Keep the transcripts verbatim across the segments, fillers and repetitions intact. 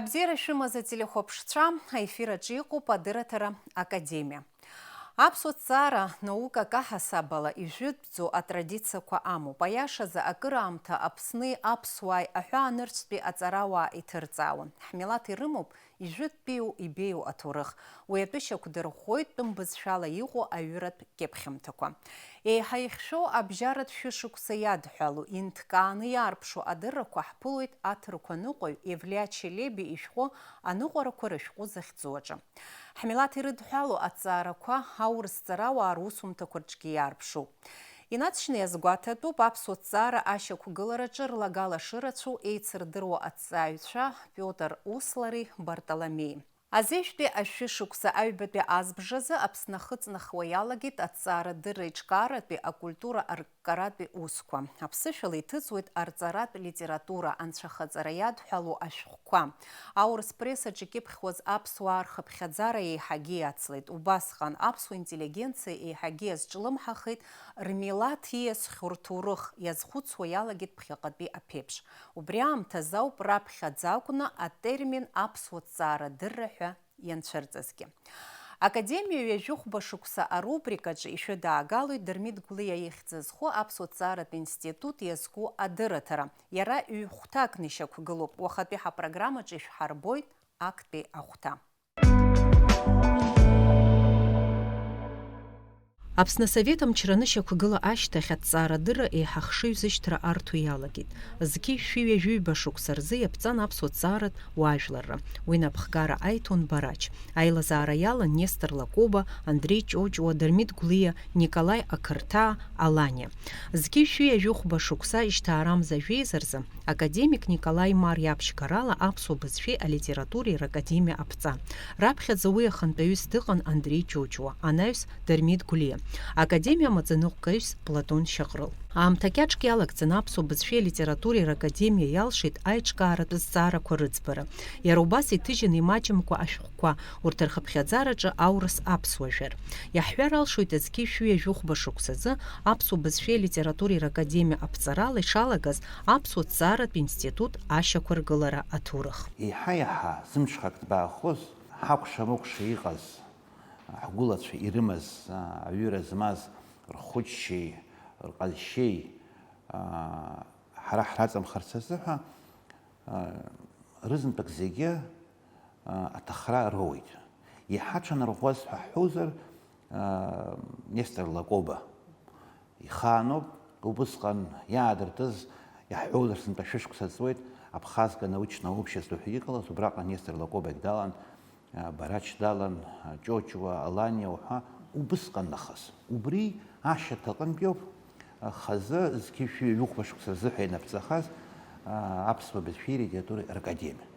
Бзиара шәымаз, ателехәаԥшцәа, аефир аҿы иҟоуп адырраҭара Академиа. Аԥсуа ҭҵаара наукак аҳасабала ижәытәӡоу атрадициақәа амоуп. Аиашазы, акыраамҭа Аԥсни аԥсуааи аҳәаанырцәтәи аҵарауаа иҭырҵаауан. Ҳмилаҭ ирымоуп ижәытәтәиу ибеиоу аҭоурых. Уи атәы шьақәдырӷәӷәоит тәым бызшәала иҟоу аҩыратә кьыԥхьымҭақәа. Еиҳа ихьшәоу абжьаратә шәышықәса иадҳәалоу, инҭкааны иаарԥшу адыррақәа ҳԥылоит аҭырқәаныҟәаҩ Евлиа Челеби ишәҟәы Аныҟәарақәа рышәҟәы захьӡу аҿы. Ҳмилаҭ ирыдҳәалоу аҭҵаарақәа аурыс ҵарауаа русумҭақәа рҿгьы иаарԥшуп. Инаҵшьны иазгәаҭатәуп аԥсуа ҭҵаара ашьақәгылараҿы рлагала шырацәоу еицырдыруа аҭҵааҩцәа Пиотр Услари Бартоломеи. Азеижәтәи ашәышықәса аҩбатәи азбжазы Аԥсны ахы ҵнахуа иалагеит аҭҵаарадырра еиҿкааратәи акультура арккаратәи усқәа. Аԥсышәала иҭыҵуеит арҵаратә литература анцәахаҵара иадҳәалоу ашәҟәқәа. Аурыс прессаҿ икьыԥхьуаз аԥсуаа рхыԥхьаӡара еиҳагьы иацлеит. Убасҟан аԥсуа интеллигенциа еиҳагьы иазҿлымҳахеит рмилаҭ ииасхьоу рҭоурых иазхәыцуа иалагеит ԥхьаҟатәи аԥеиԥш. Убри аамҭазы ауп раԥхьаӡа акәны атермин аԥсуа ҭҵаарадырра ҳәа ианцәырҵызгьы. Академиа ҩажәихәба шықәса арубрикаҿы ишәыдаагалоит Дырмит Гәлиа ихьӡ зху аԥсуа ҭҵааратә институт иазку адырраҭара. Иара ҩ-хәҭакны ишьақәгылоуп. Уахатәи ҳапрограммаҿы ишәҳарбоит актәи ахәҭа. Аԥсны Асовет амчра анышьақәгыла ашьҭахь аҭҵаарадырра еиҳа хшыҩзышьҭра арҭо иалагеит. Зқьи шәи ҩажәи ҩба шықәса рзы иаԥҵан аԥсуа ҭҵааратә уаажәларра. Уи напхгара аиҭон Барач. Аилазаара иалан Нестор Лакоба, Андреи Ҷоҷуа, Дырмит Гәлиа, Николаи Ақырҭаа, Аланиа. Зқьи шәи ҩажәи хәба шықәса жьҭаарамза жәеиза рзы академик Николаи Мар иаԥшьгарала аԥсуа бызшәеи алитературеи ракадемиа аԥҵа. Раԥхьаӡа уи ахантәаҩыс дыҟан Андреи Ҷоҷуа, анаҩс Дырмит Гәлиа, академиа амаӡаныҟәгаҩыс Платон Шьаҟрыл. Аамҭа кьаҿк иалагӡаны аԥсуа бызшәеи алитературеи ракадемиа иалшеит аиҿкааратә зҵаарақәа рыӡбара. Иара убас иҭыжьын имаҷымкәа ашәҟәқәа, урҭ рхыԥхьаӡараҿы аурыс аԥсуа жәар. Иаҳҳәар алшоит, зқьи шәи ҩажәи хәба шықәсазы аԥсуа бызшәеи алитературеи ракадемиа аԥҵарала ишалагаз аԥсуа ҭҵааратә институт ашьақәыргылара аҭоурых. Еиҳа-еиҳа зымҽхак ҭбаахоз, ҳакәша-мыкәша иҟаз, ҳгәылацәа ирымаз, аҩыра змаз рхәыҷшьеи, рҟазшьеи, ҳара ҳраҵамхарц азыҳәа, рызынтәык зегьы аҭахра роуеит. Иаҳа ҽанарӷәӷәаз ҳәа ҳҳәозар, Нестор Лакоба ихаануп, убысҟан иаадыртыз, иаҳҳәозар, сынтәа шәышықәса ҵуеит, Абхазское научное общество ҳәа иҟалаз, убраҟа Нестор Лакобагь далан, Барач далан, Ҷоҷуа, Аланиа уҳәа, убысҟан нахыс. Убри ашьаҭаҟынтәиоуп, хазы зқьи шәи ҩажәи хәба шықәса рзы ҳәа ианаԥҵахаз, аԥсуа бызшәеи литературеи ракадемиа.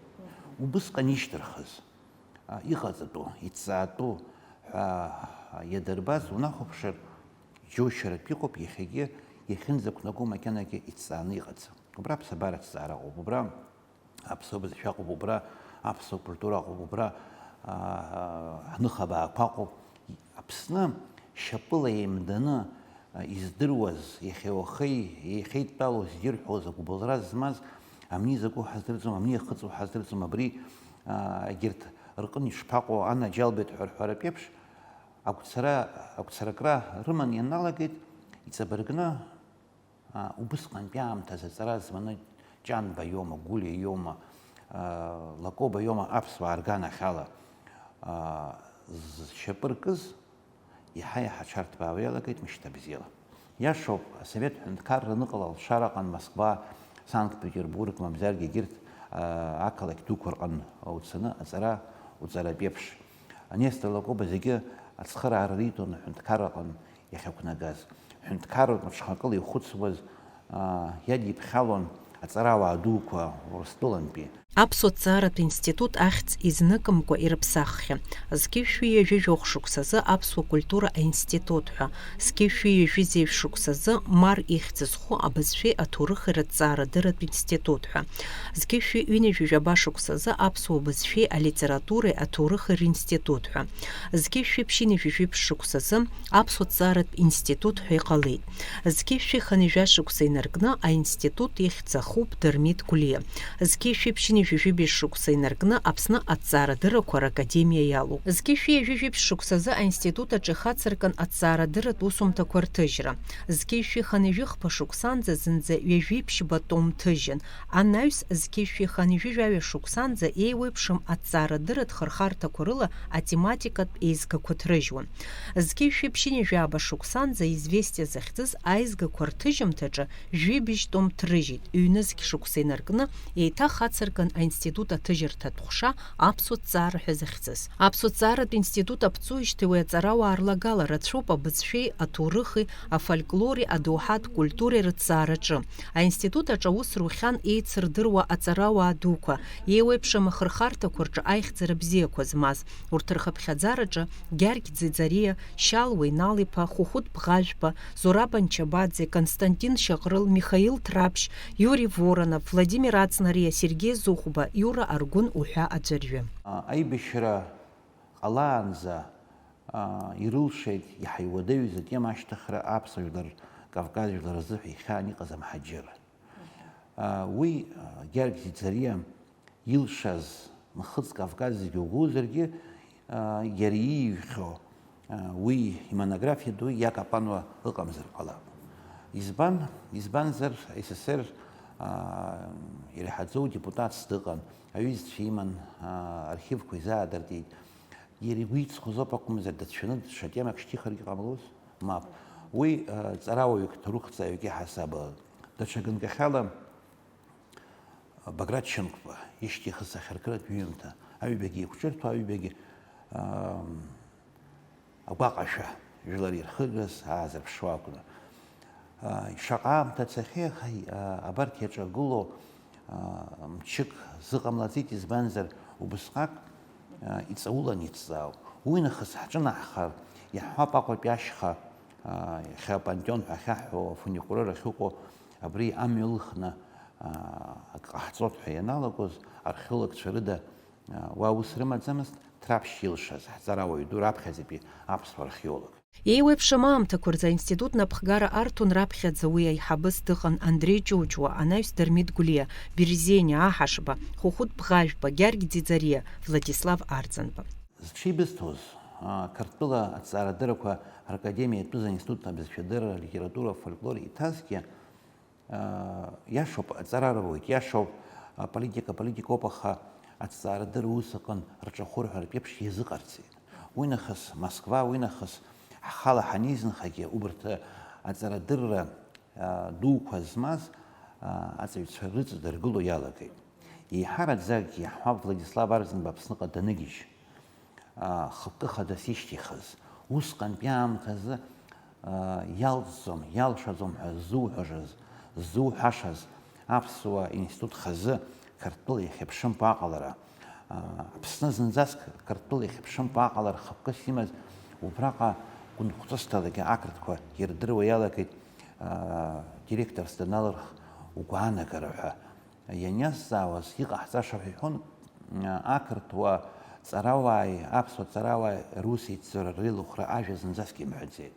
Убысҟан ишьҭырхыз, иҟаҵатәу, иҵаатәу ҳәа иадырбаз унахәаԥшыр, џьоушьаратә иҟоуп, иахьагьы иахьынӡақәнаго макьанагьы иҵааны иҟаӡам. Убра аԥсабаратә ҭҵаара ыҟоуп, убра аԥсуа бызшәа ыҟоуп, убра аԥсуа культура ыҟоуп, убра, аа, ҳныхабаақәа ыҟоуп. Аԥсны шьапыла еимданы, а, издыруаз, иахьа уахеи, иахьеидтәалоу зегьы ирҳәоз агәыбылра змаз, амни закәу ҳаздырӡом, амни иахыҵуа ҳаздырӡом, абри, а, егьырҭ рҟын ишԥаҟоу, анаџьалбеит ҳәа рҳәаратә еиԥш, агәцара, агәцаракра рыман ианалагеит, иҵабыргны, а, убысҟантәи аамҭазы аҵара зманы Ҷанба иоума, Гәлиа иоума, а, Лакоба иоума аԥсуаа рганахьала, а, зшьапы ркыз, иаҳа-иаҳа аҽарҭбаауа иалагеит мышьҭа бзиала. Иашоуп, асовет ҳәынҭқарра аныҟала алшара аҟан Москва, Санкт-Петербург, мамзаргьы егьырҭ, а, ақалақь дуқәа рҟын уцаны аҵара уҵаратә еиԥш. Нестор Лакоба зегьы ацхыраара риҭон аҳәынҭқарра аҟын иахьақәнагаз. Ҳәынҭқарратә мҽхакыла ихәыцуаз, аа, иадиԥхьалон аҵарауаа дуқәа Урыстәылантәи. Аԥсуа ҭҵааратә институт ахьӡ изныкымкәа ирыԥсаххьан. Зқьи шәи ҩажәи жәохә шықәсазы аԥсуа культура аинститут ҳәа, зқьи шәи ҩажәи зеижә шықәсазы Мар ихьӡ зху абызшәеи аҭоурыхи рыҭҵаарадырратә институт ҳәа, зқьи шәи ҩынҩажәи жәаба шықәсазы аԥсуа бызшәеи алитературеи аҭоурыхи ринститут ҳәа, зқьи шәи ԥшьынҩажәи жәиԥшь шықәсазы аԥсуа ҭҵааратә институт ҳәа иҟалеит. Зқьи шәи хынҩажәа шықәса инаркны аинститут ихьӡ ахуп Дырмит Гәлиа. Зқьи шәи ԥшьынҩажәи Ҩажәи жәибжь шықәса инаркны Аԥсны аҭҵаарадыррақәа ракадемиа иалоуп. Зқьи шәи ҩажәи жәибжь шықәсазы аинститут аҿы ихацыркын аҭҵаарадырратә усумҭақәа рҭыжьра. Зқьи шәи хынҩажәи хԥа шықәсанӡа зынӡа ҩажәи ԥшьба том ҭыжьын. Анаҩс зқьи шәи хынҩажәи жәаҩа шықәсанӡа еиуеиԥшым аҭҵаарадырратә хырхарҭақәа рыла атематикатә еизгақәа ҭрыжьуан. Зқьи шәи ԥшьынҩажәи ааба шықәсанӡа Известиа захьӡыз аизгақәа рҭыжьымҭаҿы жәибжь том ҭрыжьит, ҩнызқь шықәса инаркны еиҭах ацыркын аинститут аҭыжьырҭатә ҟәша аԥсуа ҭҵаара ҳәа захьӡыз. Аԥсуа ҭҵааратә институт аԥҵуижьҭеи уи аҵарауаа рлагала рацәоуп абызшәеи, аҭоурыхи, афольклори, адоуҳатә культуреи рыҭҵаараҿы. Аинститут аҿы аус рухьан еицырдыруа аҵарауаа дуқәа, еиуеиԥшым ахырхарҭақәа рҿы аихьӡара бзиақәа змаз, урҭ рхыԥхьаӡараҿы Гьаргь Ӡиӡариа, Шьал Уеинал-иԥа, Хәыхәыт Бӷажәба, Зураб Анчабаӡе, Константин Шьаҟрыл, Михаил Ҭраԥшь, Иури Воронов, Владимир Аҵнариа, Сергеи Зыхәба, Иура Аргәын уҳәа аӡәырҩы. Аибашьра ҟалаанӡа, аа, ирылшеит иаҳа иуадаҩыз атема ашьҭыхра аԥсуа жәлар, Кавказ жәлар рзыҳәа ихьаан иҟаз амҳаџьырра. Аа, уи, аа, Гьаргь Ӡиӡариа илшаз нхыҵ Кавказ зегьы угәузаргьы, аа, иара ииҩхьоу, аа, уи имонографиа ду иакапануа ыҟамзар ҟалап. Избан? Избанзар, С С С Р, аа, иреиҳаӡоу депутатс дыҟан, аҩызцәа иман, аа, архивқәа изаадыртит. Иара игәы иҵхозоуп акәымзар, дацәшәаны даҽа темак шьҭихыргьы ҟамлоз? Мап. Уи, аа, ҵарауаҩык, ҭоурыхҭҵааҩык иаҳасабала. Даҽа ганкахьала, Баграт Шьынқәба ишьҭихыз ахьаркыратә ҩымҭа, аҩбагьы еиқәҿырҭуа, аҩбагьы, ам, агәаҟашәа, жәлар ирхыгаз аазырԥшуа акәны. А, шаҟа аамҭа цахьеи, аха, а, абарҭ иаҿагылоу, а, мчык зыҟамлаӡеит, избанзар, убысҟак, а, иҵаулан иҭҵаауп. Уи нахыс ҳҿынаҳхар, иаҳҳәап, Аҟәатәи ашьха, а, иахьа апантеон ҳәа ахьаҳҳәо афуникулер ахьыҟоу, абри амҩа ылхны, аа, акы ҟаҳҵоит ҳәа ианалагоз, археологцәа рыда, аа, уа ус рымаӡамызт, Ҭраԥшь илшаз, ҳҵарауаҩ ду раԥхьаӡатәи аԥсуа археолог. Еиуеиԥшым аамҭақәа рзы аинститут напхгара арҭон раԥхьаӡа уи аиҳабыс дыҟан Андреи Ҷуҷуа, анаҩс Дырмит Гәлиа, Берзениа, Аҳашба, Хәыхәыт Бӷажәба, Гьаргь Ӡиӡариа, Владислав Арӡынба. Зҽеибысҭоз, аа, Қырҭтәыла аҭҵаарадыррақәа ракадемиа атәыз аинститут абызшәадырра, алитература, афольклор иҭазгьы, Иашоуп, аҵара руеит, иашоуп, аполитика политикоуп, аха аҭҵаарадырра ус аҟын рҿахәы рҳәартә еиԥш иазыҟарҵеит. Уи нахыс Москва, уи нахыс ҳхала ҳанеизынхагьы убарҭ аҵарадырра, а, дуқәа змаз, а, аҵаҩцәа рыҵадыргыло иалагеит. Еиҳараӡак иаҳҳәап, Владислав Арӡынба Аԥсныҟа даныгьежь. Хықәкы хадас ишьҭихыз, усҟантәи аамҭазы, иалҵӡом, иалшаӡом ҳәа ззуҳәажаз, ззуҳәашаз аԥсуа институт хазы Қырҭтәыла иахьыԥшымкәа аҟалара, Аԥсны зынӡаск Қырҭтәыла иахьыԥшымкәа аҟалара хықәкыс имаз, убраҟа гәынхәҵысҭалагьы ақырҭқәа ирдыруа иалагеит, директорс даналырх угәаанагара ҳәа. Ианиазҵаауаз, иҟаҳҵаша ҳәа иҳәон, ақырҭуа ҵарауааи аԥсуа ҵарауааи русеицҵара реилыхәра ажәа зынӡаск имҳәаӡеит.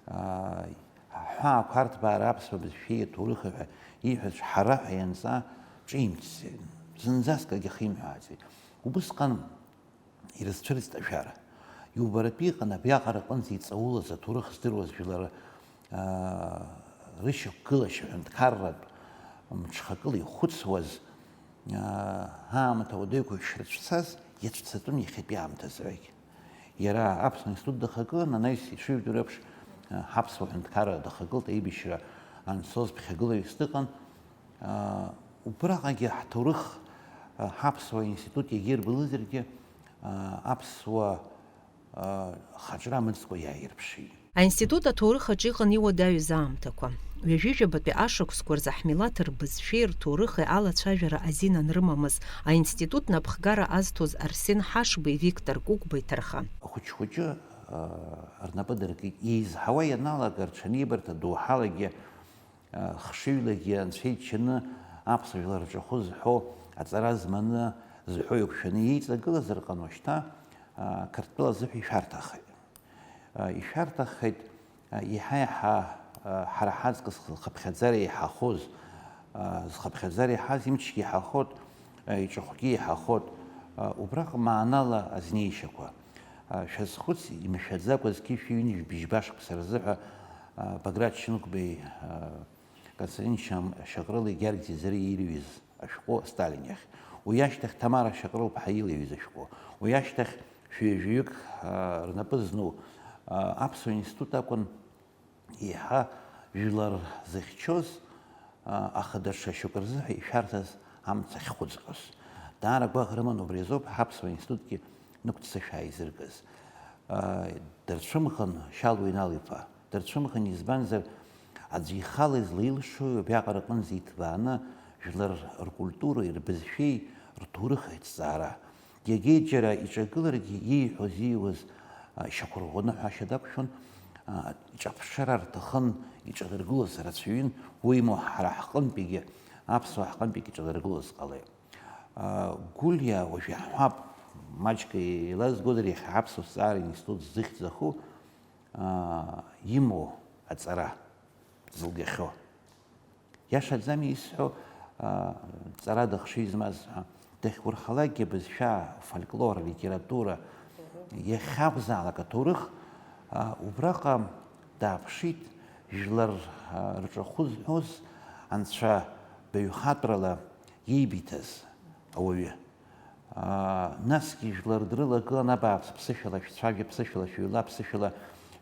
Аҳәаақәа арҭбаара аԥсуа бызшәеи аҭоурыхи ҳәа ииҳәаз ҳара ҳәа ианҵа ҿимҭӡеит, зынӡаск агьахимҳәааӡеит. Убысҟан Ирызцәырҵит ашәара. Иубаратәы иҟан абриаҟара аҟынӡа иҵаулаз аҭоурых здыруаз жәлар, аа, рышьақәгылашьа ҳәынҭқарратә мҽхакыла ихәыцуаз, аа, аамҭа уадаҩқәа шрыцәцаз иацәцатәын иахьатәи аамҭазы егь. Иара Аԥсуа институт дахагылан, анаҩс ишыжәдыруа еиԥш, аа, ҳаԥсуа ҳәынҭқарра дахагылт аибашьра анцоз ԥхьагылаҩыс дыҟан. Аа, убраҟагьы ҳҭоурых, аа, ҳаԥсуа институт иагьирбылызаргьы, аа, аԥсуа, аа, хаҿра мыӡкәа иааирԥшит. Аинститут аҭоурых аҿы иҟан иуадаҩыз аамҭақәа. Ҩажәижәабатәи ашықәсқәа рзы ҳмилаҭ рбызшәеи рҭоурыхи алацәажәара азин анрымамыз, аинститут напхгара азҭоз Арсен Ҳашбеи Виктор Кәыкәбеи ҭарха. Ахәыҷ-хәыҷы, аа, рнапы дыркит, еизҳауа ианалага, рҽанибарҭа доуҳалагьы хшыҩлагьы анцәа иччаны аԥсуа жәлар рҿахәы зҳәо, аҵара зманы зҳәо еиқәшәаны иеиҵагылазар ҟан уажәшьҭа, Қырҭтәыла азыҳәа ишәарҭахеит. Ишәарҭахеит, еиҳа-еиҳа ҳара ҳаҵкыс зхыԥхьаӡара еиҳахоз, зхыԥхьаӡара еиҳаз имчгьы иҳахот, Иҿахәгьы еиҳахоит, убраҟа маанала азнеишьақәа. Шәазхәыц, имшәаӡакәа зқьи шәи ҩынҩажәи жәба шықәса рзыҳәа Баграт Шьынқәбеи, Константин Шьам-, Шьаҟрылеи Георги Ӡиӡареи ирҩыз ашәҟәы Сталин иахь. Уи ашьҭахь Ҭамара Шьаҟрылԥҳа илаҩыз ашәҟәы. Уи ашьҭахь шәи жәаҩык рнапы зну Аԥсуа институт акәын. Еиҳа жәлар зыхьчоз, аха даҽа шьоук рзыҳәа ишәарҭаз амца ахьхәыҵҟьоз. Даара гәаӷ рыман убри азоуп ҳаԥсуа институтгьы нықәҵцашәа ааизыргаз. Дырцәымӷын Шьалуа Инал-иԥа, дырцәымӷын, избанзар, аӡә ихала излаилшои убриаҟара аҟынӡа иҭбааны жәлар ркультуреи, рбызшәеи, рҭоурыхи аҭҵаара. Иагьеиџьара иҿагыларгьы, ииҳәоз, ииуаз, а, шьақәырӷәӷәаны ҳәашьа дақәшәон, а, иҿаԥшра рҭахын, иҿадыргылоз рацәаҩын, уимоу, ҳара ҳҟынтәигьы, аԥсуаа ҳҟынтәигьы иҿадыргылоз ҟалеит. А, Гәлиа уажә иаҳҳәап, маҷк еилазгозар, иахьа аԥсуа зҵаара институт зыхьӡ аху, а, имоу аҵара зылгахьоу. Иашаӡами исҳәо, аа, ҵарада хшыҩ змаз ҳәа? Дахьурхалакгьы абызшәа, афольклор, алитература, иахьакәзаалак аҭоурых, аа, убраҟа дааԥшит, жәлар, аа, рҿахәы зҳәоз анцәа баҩхатәрала иеибиҭаз ауаҩы. Аа, насгьы жәлар дрылагылан, абааԥс, ԥсышәала шәцәажәа, ԥсышәала шәыҩла, ԥсышәала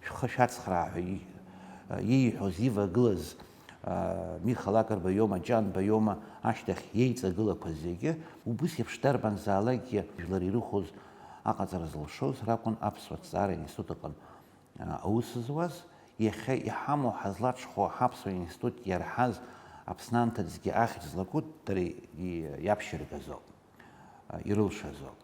шәхы шәацхраа ҳәа и-, ииҳәоз, ивагылаз, аа, Миха Лакрба иоума, Ҷанба иоума, ашьҭахь иеиҵагылақәаз зегьы, убыс еиԥш дарбанзаалакгьы жәлар ирыхәоз аҟаҵара зылшоз ракәын аԥсуа ҭҵаара институт аҟны, аа, аус зуаз. Иахьа иҳамоу, ҳазлаҽхәо ҳаԥсуа институт иарҳаз Аԥсны анҭыҵгьы ахьӡ злаку дара и-, иаԥшьыргазоуп. Ирылшазоуп.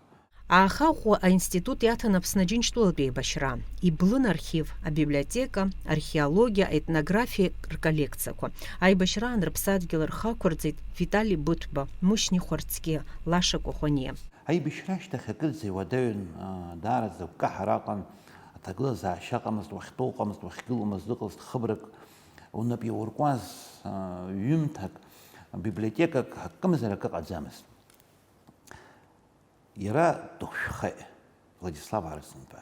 Аахаӷәӷәа аинститут иаҭан Аԥсны Џьынџьтәылатә еибашьра. Иблын архив, абиблиотека, археологиа, аетнографиа рколлекциақәа. Аибашьраан рыԥсадгьыл рхы ақәырҵеит Витали Быҭәба, Мушьни Хәарцкьиа, Лаша Коӷониа. Аибашьра ашьҭахь акырӡа иуадаҩын, аа, даараӡа агәкаҳара аҟан, аҭагылазаашьа ыҟамызт, уахьтәоу ыҟамызт, уахьгылоу мызкы ыҟамызт, хыбрак унап иауркуаз, аа, ҩымҭак, библиотекак, акымзар акы ыҟаӡамызт. Иара дыхәшәхеит, Владислав Арӡынба.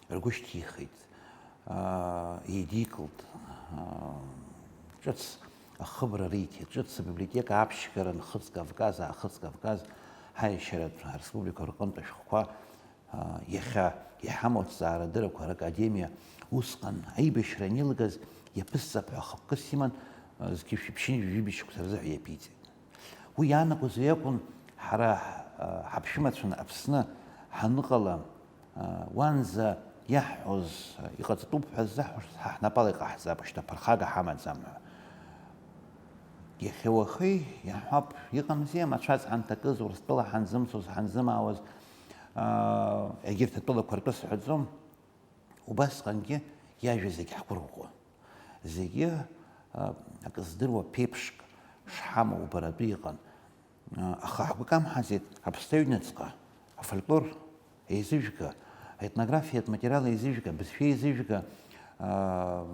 Ргәы шьҭихит, аа, еидикылт, аа, ҿыц ахыбра риҭеит, ҿыц абиблиотека аԥшьгара Нхыҵ Кавказ, Аахыҵ Кавказ ҳаиашьаратә ареспублика рҟынтә ашәҟәқәа, аа, иахьа иҳамоу аҭҵаарадырақәа ракадемиа усҟан аибашьра анилгаз иаԥысҵап ҳәа ахықәкыс иман, аа, зқьи шәи ԥшьынҩажәи жәибжь шықәса рзыҳәа иаԥиҵеит. Уи иаанагоз уи акәын, ҳара, а, ҳаԥшәымацәан Аԥсны ҳаныҟала, а, уанӡа иаҳҳәоз, а, иҟаҵатәуп ҳәа ззаҳҳәоз ҳа ҳнапала иҟаҳҵап, шьҭа ԥырхага ҳамаӡам ҳәа. Иахьа уахеи иаҳҳәап, иҟамзи амацәаз ҳанҭакыз, Урыстәыла ҳанзымцоз, ҳанзымаауаз, а, егьырҭ атәылақәа ртәы сҳәаӡом. Убасҟангьы иажәа зегь ҳгәырӷәӷәон. Зегьы, а, акы здыруа ԥеиԥшк шҳамоу убаратәы иҟан. А, аха ҳгәы камҳаӡеит аԥсҭа аҩныҵҟа, афольклор еизыжәга, аетнографиатә материал еизыжәга, абызшәа еизыжәга, а,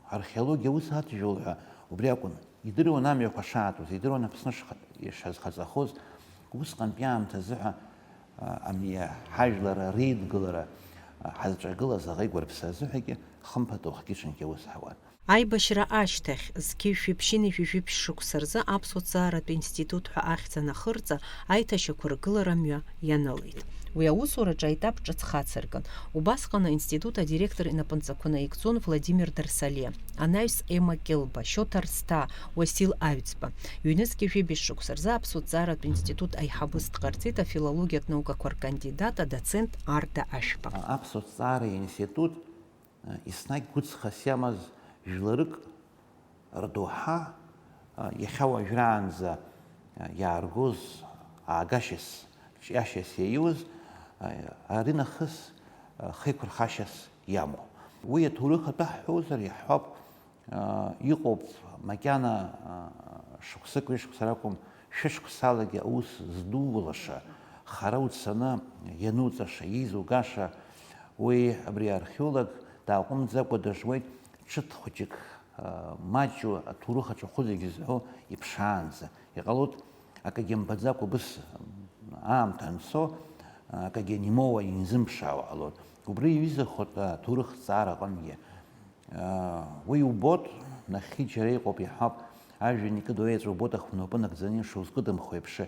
археологиа аус адыжәуеит ҳәа убри акәын. Идыруан амҩақәа шаатуаз, идыруан Аԥсны шха-, ишазхаҵахоз, усҟантәи аамҭазы ҳәа, а, ами ҳажәлар реидгылара, а, ҳазҿагылаз аӷа игәарԥса азыҳәагьы хымԥада уахгьы-ҽынгьы аус ҳауан. Аибашьра ашьҭахь, зқьи жәшәи ԥшьынҩажәи жәиԥшь шықәса рзы Аԥсуа ҭҵааратә институт ҳәа ахьӡ анахырҵа, аиҭашьақәыргылара мҩа ианылеит. Уи аусураҿы аетап ҿыц хацыркын. Убасҟан аинститут адиректор инапынҵақәа наигӡон Владимир Дарсалиа, анаҩс Ема Кьылба, Шьоҭа Арсҭаа, Уасил Аҩӡба. Ҩнызқьи жәибжь шықәса рзы Аԥсуа ҭҵааратә институт аиҳабыс дҟарҵеит афилологиатә наукақәа ркандидат, адоцент Арда Ашәба. Аԥсуа ҭҵаара институт, еснагь гәыҵхас иамаз жәларык рдоуҳа, иахьа уажәраанӡа иааргоз аагашьас, ҿиашьас иаиуз, аринахыс хеиқәырхашьас иамоу. Уи аҭоурых атәы ҳҳәозар, иаҳҳәап, иҟоуп макьана шықәсык, ҩышықәса ракәым, шәышықәсалагьы аус здулаша, хара уцаны иануҵаша, иизугаша, уи абри археолог дааҟәымҵӡакәа дыжуеит, ҽыҭ хәыҷык, маҷу аҭоурых аҿахәы зегьы зҳәо иԥшаанӡа. Иҟалоит, Акагьы мбаӡакәа убыс аамҭа анцо, акагьы анимоуа инзымԥшаауа ҟалоит. Убри иҩызахоит аҭоурых ҭҵаара аҟынгьы. Уи иубоит, нахьхьи џьара иҟоуп, иаҳҳәап, ажәҩан икыду еҵәа убоит, ахәнапы нагӡаны ишузкыдымхо еиԥш.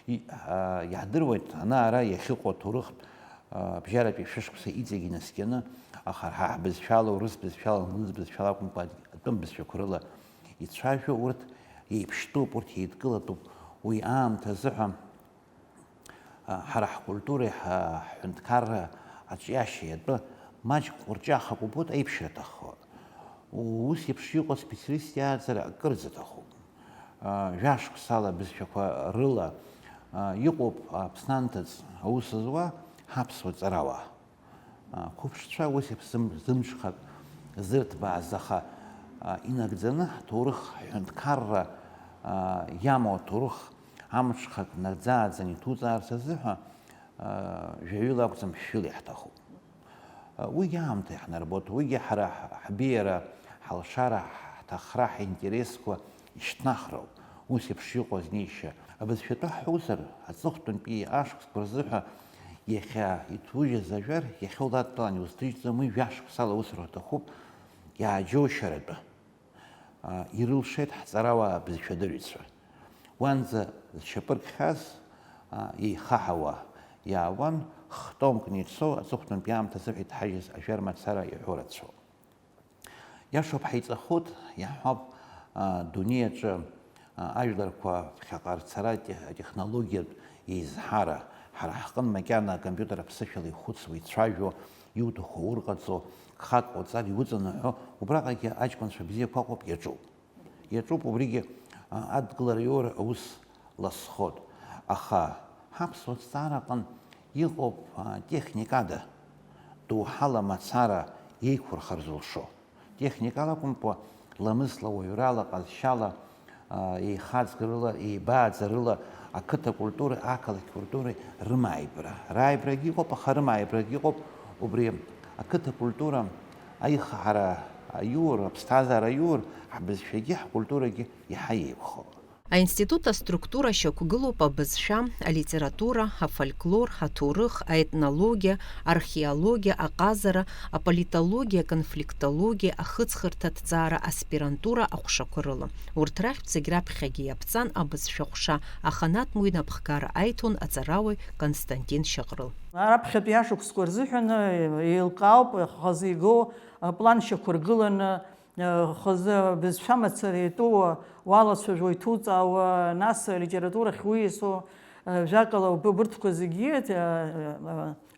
И-, а, иаҳдыруеит ана-ара иахьыҟоу аҭоурыхтә, а, бжьаратәи шәышықәса иҵегь инаскьаны, аха ҳа ҳбызшәала, урыс бызшәала, англыз бызшәала акәымкәа, атәым бызшәақәа рыла ицәажәо урҭ еиԥштәуп, урҭ еидкылатәуп. Уи аамҭа азыҳәа, а, ҳара ҳкультуреи ҳа-, ҳҳәынҭқарра аҿиашьеи атәы маҷк ҟәырҷахак убоит, аиԥшьра аҭаххо. Ус еиԥш иҟоу специалист иааӡара акырӡа аҭахуп. А, жәашықәсала абызшәақәа рыла, а, иҟоуп Аԥсны анҭыҵ аус зуа ҳаԥсуа ҵарауаа. А, қәыԥшцәа ус еиԥш зым-, зымҽхак зырҭбааз, аха, а, инагӡаны ҳҭоурых, ҳҳәынҭқарра, а, иамоу аҭоурых амҽхак наӡааӡаны иҭуҵаарц азыҳәа, а, жәаҩыла акәӡам, шәҩыла иаҳҭахуп. А, уигьы аамҭа иаҳнарбоит, уигьы ҳара ҳ-, ҳбеиара, ҳалшара, ҳҭахра, ҳинтересқәа ишьҭнахроуп. Ус еиԥш иҟоу азнеишьа абызшәатәы ҳҳәозар, аҵыхәтәантәи ашықәсқәа рзыҳәа иахьа иҭужьыз ажәар иахьа улаҭәалан иузҭыжьӡом, уи жәашықәсала аусура аҭахуп, иааџьоушьаратәы. А, ирылшеит ҳҵарауаа абызшәадырҩцәа. Уанӡа зшьапы ркхьаз, а, еихаҳауа иаауан, х-томкны ицо, аҵыхәтәантәи аамҭазы ҳәа иҭҳажьыз ажәар мацара иҳәо рацәоуп. Иашоуп, ҳаиҵахоит, иаҳҳәап, а, дунеи аҿы, а, ажәларқәа ԥхьаҟа рцара те-, атехнологиатә еизҳара, ҳара ҳҟын макьана акомпиутер аԥсышәала ихәыцуа, ицәажәо, иуҭаху урҟаҵо, гхак ҟауҵар иуҵанаҳәо, убраҟагьы аҷкәынцәа бзиақәа ыҟоуп, иаҿуп. Иаҿуп убригьы, а, адгылара иоура аус ласхоит. Аха ҳаԥсуа ҭҵаара аҟын иҟоуп, а, техникада, доуҳала мацара еиқәырхар зылшо. Техникала акәымкәа, ламысла, уаҩрала, ҟазшьала, а, еихаҵгыларыла, еибааӡарыла, ақыҭа культуреи ақалақь культуреи рымааибра. Рааибрагьы ыҟоуп, аха рымааибрагьы ыҟоуп, убри ақыҭа культура аихаҳара аиур, аԥсҭазаара аиур, ҳбызшәагьы ҳкультурагьы иаҳа еиқәхо. Аинститут аструктура шьақәгылоуп абызшәа, алитература, афольклор, аҭоурых, аетнологиа, археологиа, аҟазара, аполитологиа, аконфликтологиа, ахыҵхырҭа аҭҵаара аспирантура аҟәшақәа рыла. Урҭ рахьтә зегь раԥхьагьы иаԥҵан абызшәа ҟәша, аханатә уи напхгара аиҭон аҵарауаҩ Константин Шьаҟрыл. Раԥхьатәи ашықәсқәа рзыҳәан еилкаауп хазы игоу аплан шьақәыргыланы, Хазы бызшәа мацара итәу уалацәажәо, иҭуҵаауа, нас алитературахь уиасуа, жәакала, уб-, убырҭқәа зегьы,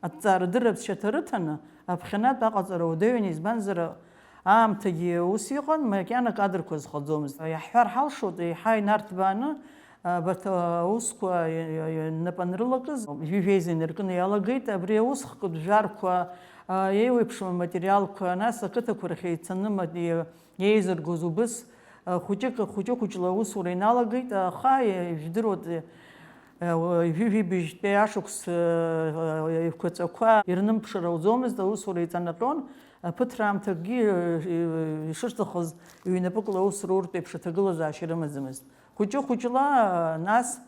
аҭҵаарадырратә шьаҭа рыҭаны, аԥхьанатә аҟаҵара уадаҩын, избанзар, аамҭагьы ус иҟан, макьана кадрқәа зхаӡомызт. Иаҳҳәар ҳалшоит, еиҳа инарҭбааны, Абарҭ аусқәа нап анрылакыз, ҩажәа еиза инаркны иалагеит. Абри аусхкытә жәарқәа, еиуеиԥшым аматериалқәа, нас ақыҭақәа рахь еицаны ма-, еизыргоз убыс, хәыҷык, хәыҷы-хәыҷла аусура иналагеит, аха, ижәдыруа, ҩажәи жәибжьтәи ашықәс еиқәаҵәақәа ирнымԥшыр ауӡомызт, аусура иҵанаҟьон, ԥыҭраамҭакгьы ишырҭахыз ҩнапыкла аус руртә еиԥш аҭагылазаашьа рымаӡамызт. Хәыҷы-хәыҷла, нас,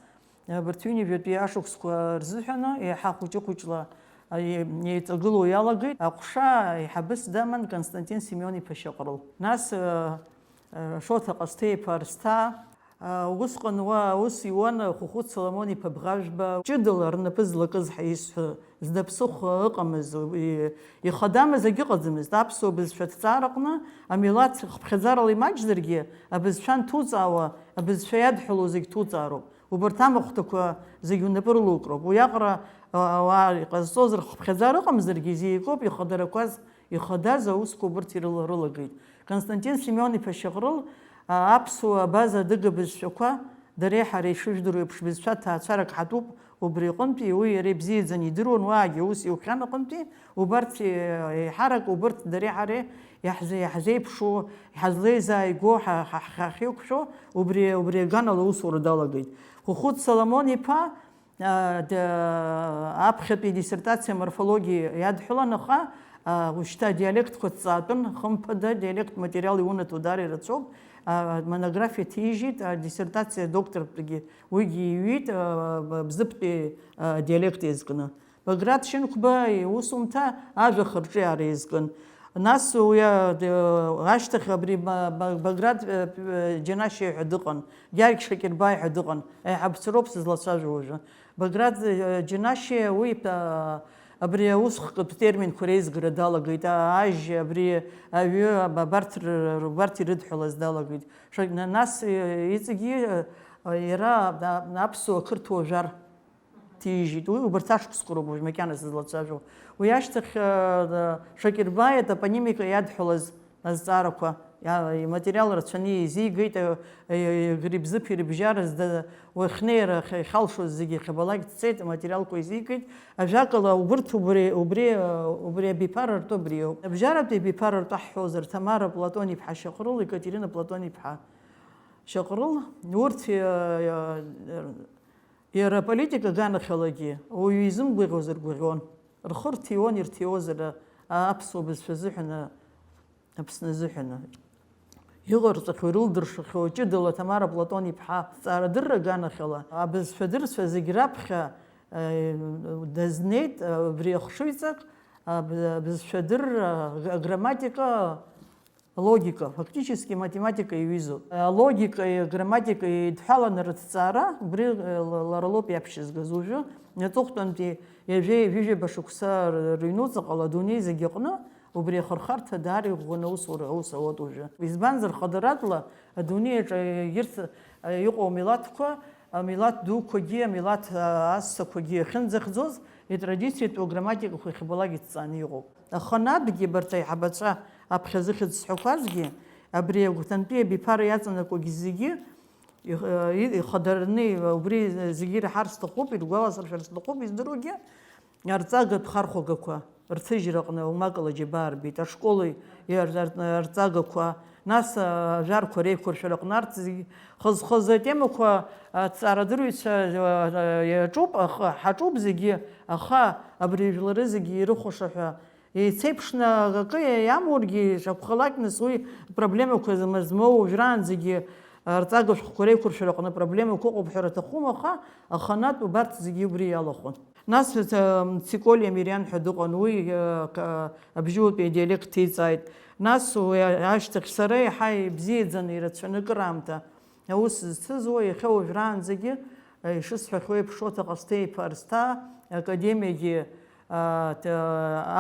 абарҭ ҩынҩажәатәи ашықәсқәа рзыҳәаны, еиҳа хәыҷы-хәыҷла, е-, еиҵагылоу иалагеит. Аҟәша аиҳабыс даман Константин Семион-иԥа Шьаҟрыл. Нас, э, э, Шоҭа Ҟасҭеи-иԥа Арсҭаа, э, усҟан уа аус иуан Хәыхәыт Соломон-иԥа Бӷажәба. Ҷыдала рнапы злакыз ҳәа исҳәо, зда ԥсыхәа ыҟамыз, и-, ихадамыз агьыҟаӡамызт. Аԥсуа бызшәа аҭҵаараҟны амилаҭ хыԥхьаӡарала имаҷзаргьы, абызшәа анҭуҵаауа, абызшәа иадҳәалоу зегь ҭуҵаароуп. Убарҭ амахәҭақәа зегь унапы рылукроуп. Уиаҟара, а, ауаа иҟазҵоз рхыԥхьаӡара ыҟамзаргьы, изеикуп ихадарақәаз, ихадаз аусқәа убырҭ ирыла-, рылагеит. Константин Семион-иԥа Шьаҟрыл, а, аԥсуа абаза адыга бызшәақәа дареи ҳареи ишыжәдыруа еиԥш бызшәа ҭаацәарак ҳатәуп, убри аҟынтәи уи иара ибзиаӡаны идыруан, уаагьы ус иухьан аҟынтәи, убарҭ, е-, еиҳарак убырҭ дареи ҳареи иаҳзе-, иаҳзеиԥшу, иҳазлеизааигәоу, ҳа-, ҳа-, ҳахьеиқәшәо, убри, убри аганала аусура далагеит. Хәыхәыт Соломон-иԥа, а, д-, аԥхьатәи диссертациа морфологиа иадҳәалан, аха, а, ушьҭа адиалектқәа ҭҵаатәын, хымԥада, адиалект материал иунаҭо даара ирацәоуп. амонографиа ҭижьит, адиссертациа доктортәгьы уигьы иҩит, а, Бзыԥтәи адиалект еизкны. Баграт Шьынқәба иусумҭа ажәа ахырҿиаара еизкын. Нас уи, а, д-, ашьҭахь абри Ба-, Ба-, Баграт, э, э, Џьанашьа ҳәа дыҟан, Гьаргь Шакирбаи ҳәа дыҟан, аиҳабацәа роуп сызлацәажәо уажәы. Баграт, э, Џьанашьа уи, а, абри аусхкытә терминқәа реизгара далагеит, а, ажь, абри аҩы, аб-, абарҭ р-, р-, убарҭ ирыдҳәалаз далагеит. Ша-, на-, нас, э, иҵегьы, э, иара, а, аԥсуа, қырҭуа жәар ҭижьит. Уи убарҭ ашықәсқәа роуп уажә макьана сызлацәажәо. Уи ашьҭахь, э, Шакирбаи атопонимика иадҳәалаз азҵаарақәа, иа-, иматериал рацәаны еизигеит, э, э, Грибзыԥ ирыбжьара зда-, уахьнеира ахь-, иахьалшоз зегьы иахьабалак дцеит, аматериалқәа еизигеит. Ажәакала, убырҭ убри, убри, э, убри абиԥара ртәы абриоуп. Абжьаратәи абиԥара ртәы ҳҳәозар, Ҭамара Платон-иԥҳа Шьаҟрыл, Екатерина Платон-иԥҳа Шьаҟрыл, урҭ, э, э, Иара аполитика аганахьалагьы ауаҩы изымгәаӷьуазар гәаӷьуан, рхы рҭиуан, ирҭиуазар, а-, аԥсуа бызшәа азыҳәан, а-, Аԥсны азыҳәан. Иҟарҵахьоу, ирылдыршахьоу ҷыдала Ҭамара Платон-иԥҳа зҵаарадырра аганахьала абызшәадырцәа зегь раԥхьа, э, дазнеит, э, абри ахшыҩҵак, аб-, абызшәадырра, аграмматика, Логика, фактически математика иаҩызоуп. Алогикеи аграмматикеи еидҳәаланы рыҭҵаара, убри, э, ла-, лара лоуп иаԥшьызгаз. Уажәы, аҵыхәтәантәи ҩажәи ҩажәижәаба шықәса р-, рыҩнуҵаҟала адунеи зегь аҟны убри ахырхарҭа даара иӷәӷәаны аусура, аус ауеит уажәы. Избанзар, хадаратәла адунеи аҿы егьырҭ, э, иҟоу амилаҭқәа, амилаҭ дуқәагьы, амилаҭ, а, ассақәагьы ахьынӡахьӡоз, итрадициатәу аграмматикақәа иахьабалак иҭҵааны иҟоуп. Аханатәгьы абарҭ аиҳабацәа аԥхьа зыхьӡ сҳәақәазгьы, абри агәҭантәи абиԥара иаҵанакуагьы зегьы их-, и-, ихадараны, убри зегьы ираҳар сҭахуп, иргәаласыршәар сҭахуп, издыруагьы, арҵагатә хархәагақәа рҭыжьраҟны умакала џьабаа рбеит, ашколи ар-, ар-, арҵагақәа, нас, а, ажәарқәа реиқәыршәараҟны арҭ зегьы хаз-хазы атемақәа, аҭҵаарадырҩцәа, а, а, иаҿуп, аха, ҳаҿуп зегьы, аха абри жәлары зегьы ирыхәаша ҳәа Еицеиԥшны акы иамоургьы, шакәхалак нас уи проблемақәа зма-, змоу уажәраанӡагьы, а, рҵага шәҟәқәа реиқәыршәара аҟны проблемақәа ыҟоуп ҳәа рҭахума, аха аханатә убарҭ зегьы убри иалахәын. Нас, а, Циколиа Мириан ҳәа дыҟан, уи, а, ка-, абжьыутәи адиалект ҭиҵааит. Нас уи ашьҭахь сара еиҳа ибзиаӡаны, ирацәаны акыраамҭа Аус зцыз уа иахьа уажәраанӡагьы, ишысҳәахьоу еиԥш, Шоҭа Ҟасҭеи-иԥа Арсҭаа, академиагьы, а, т-,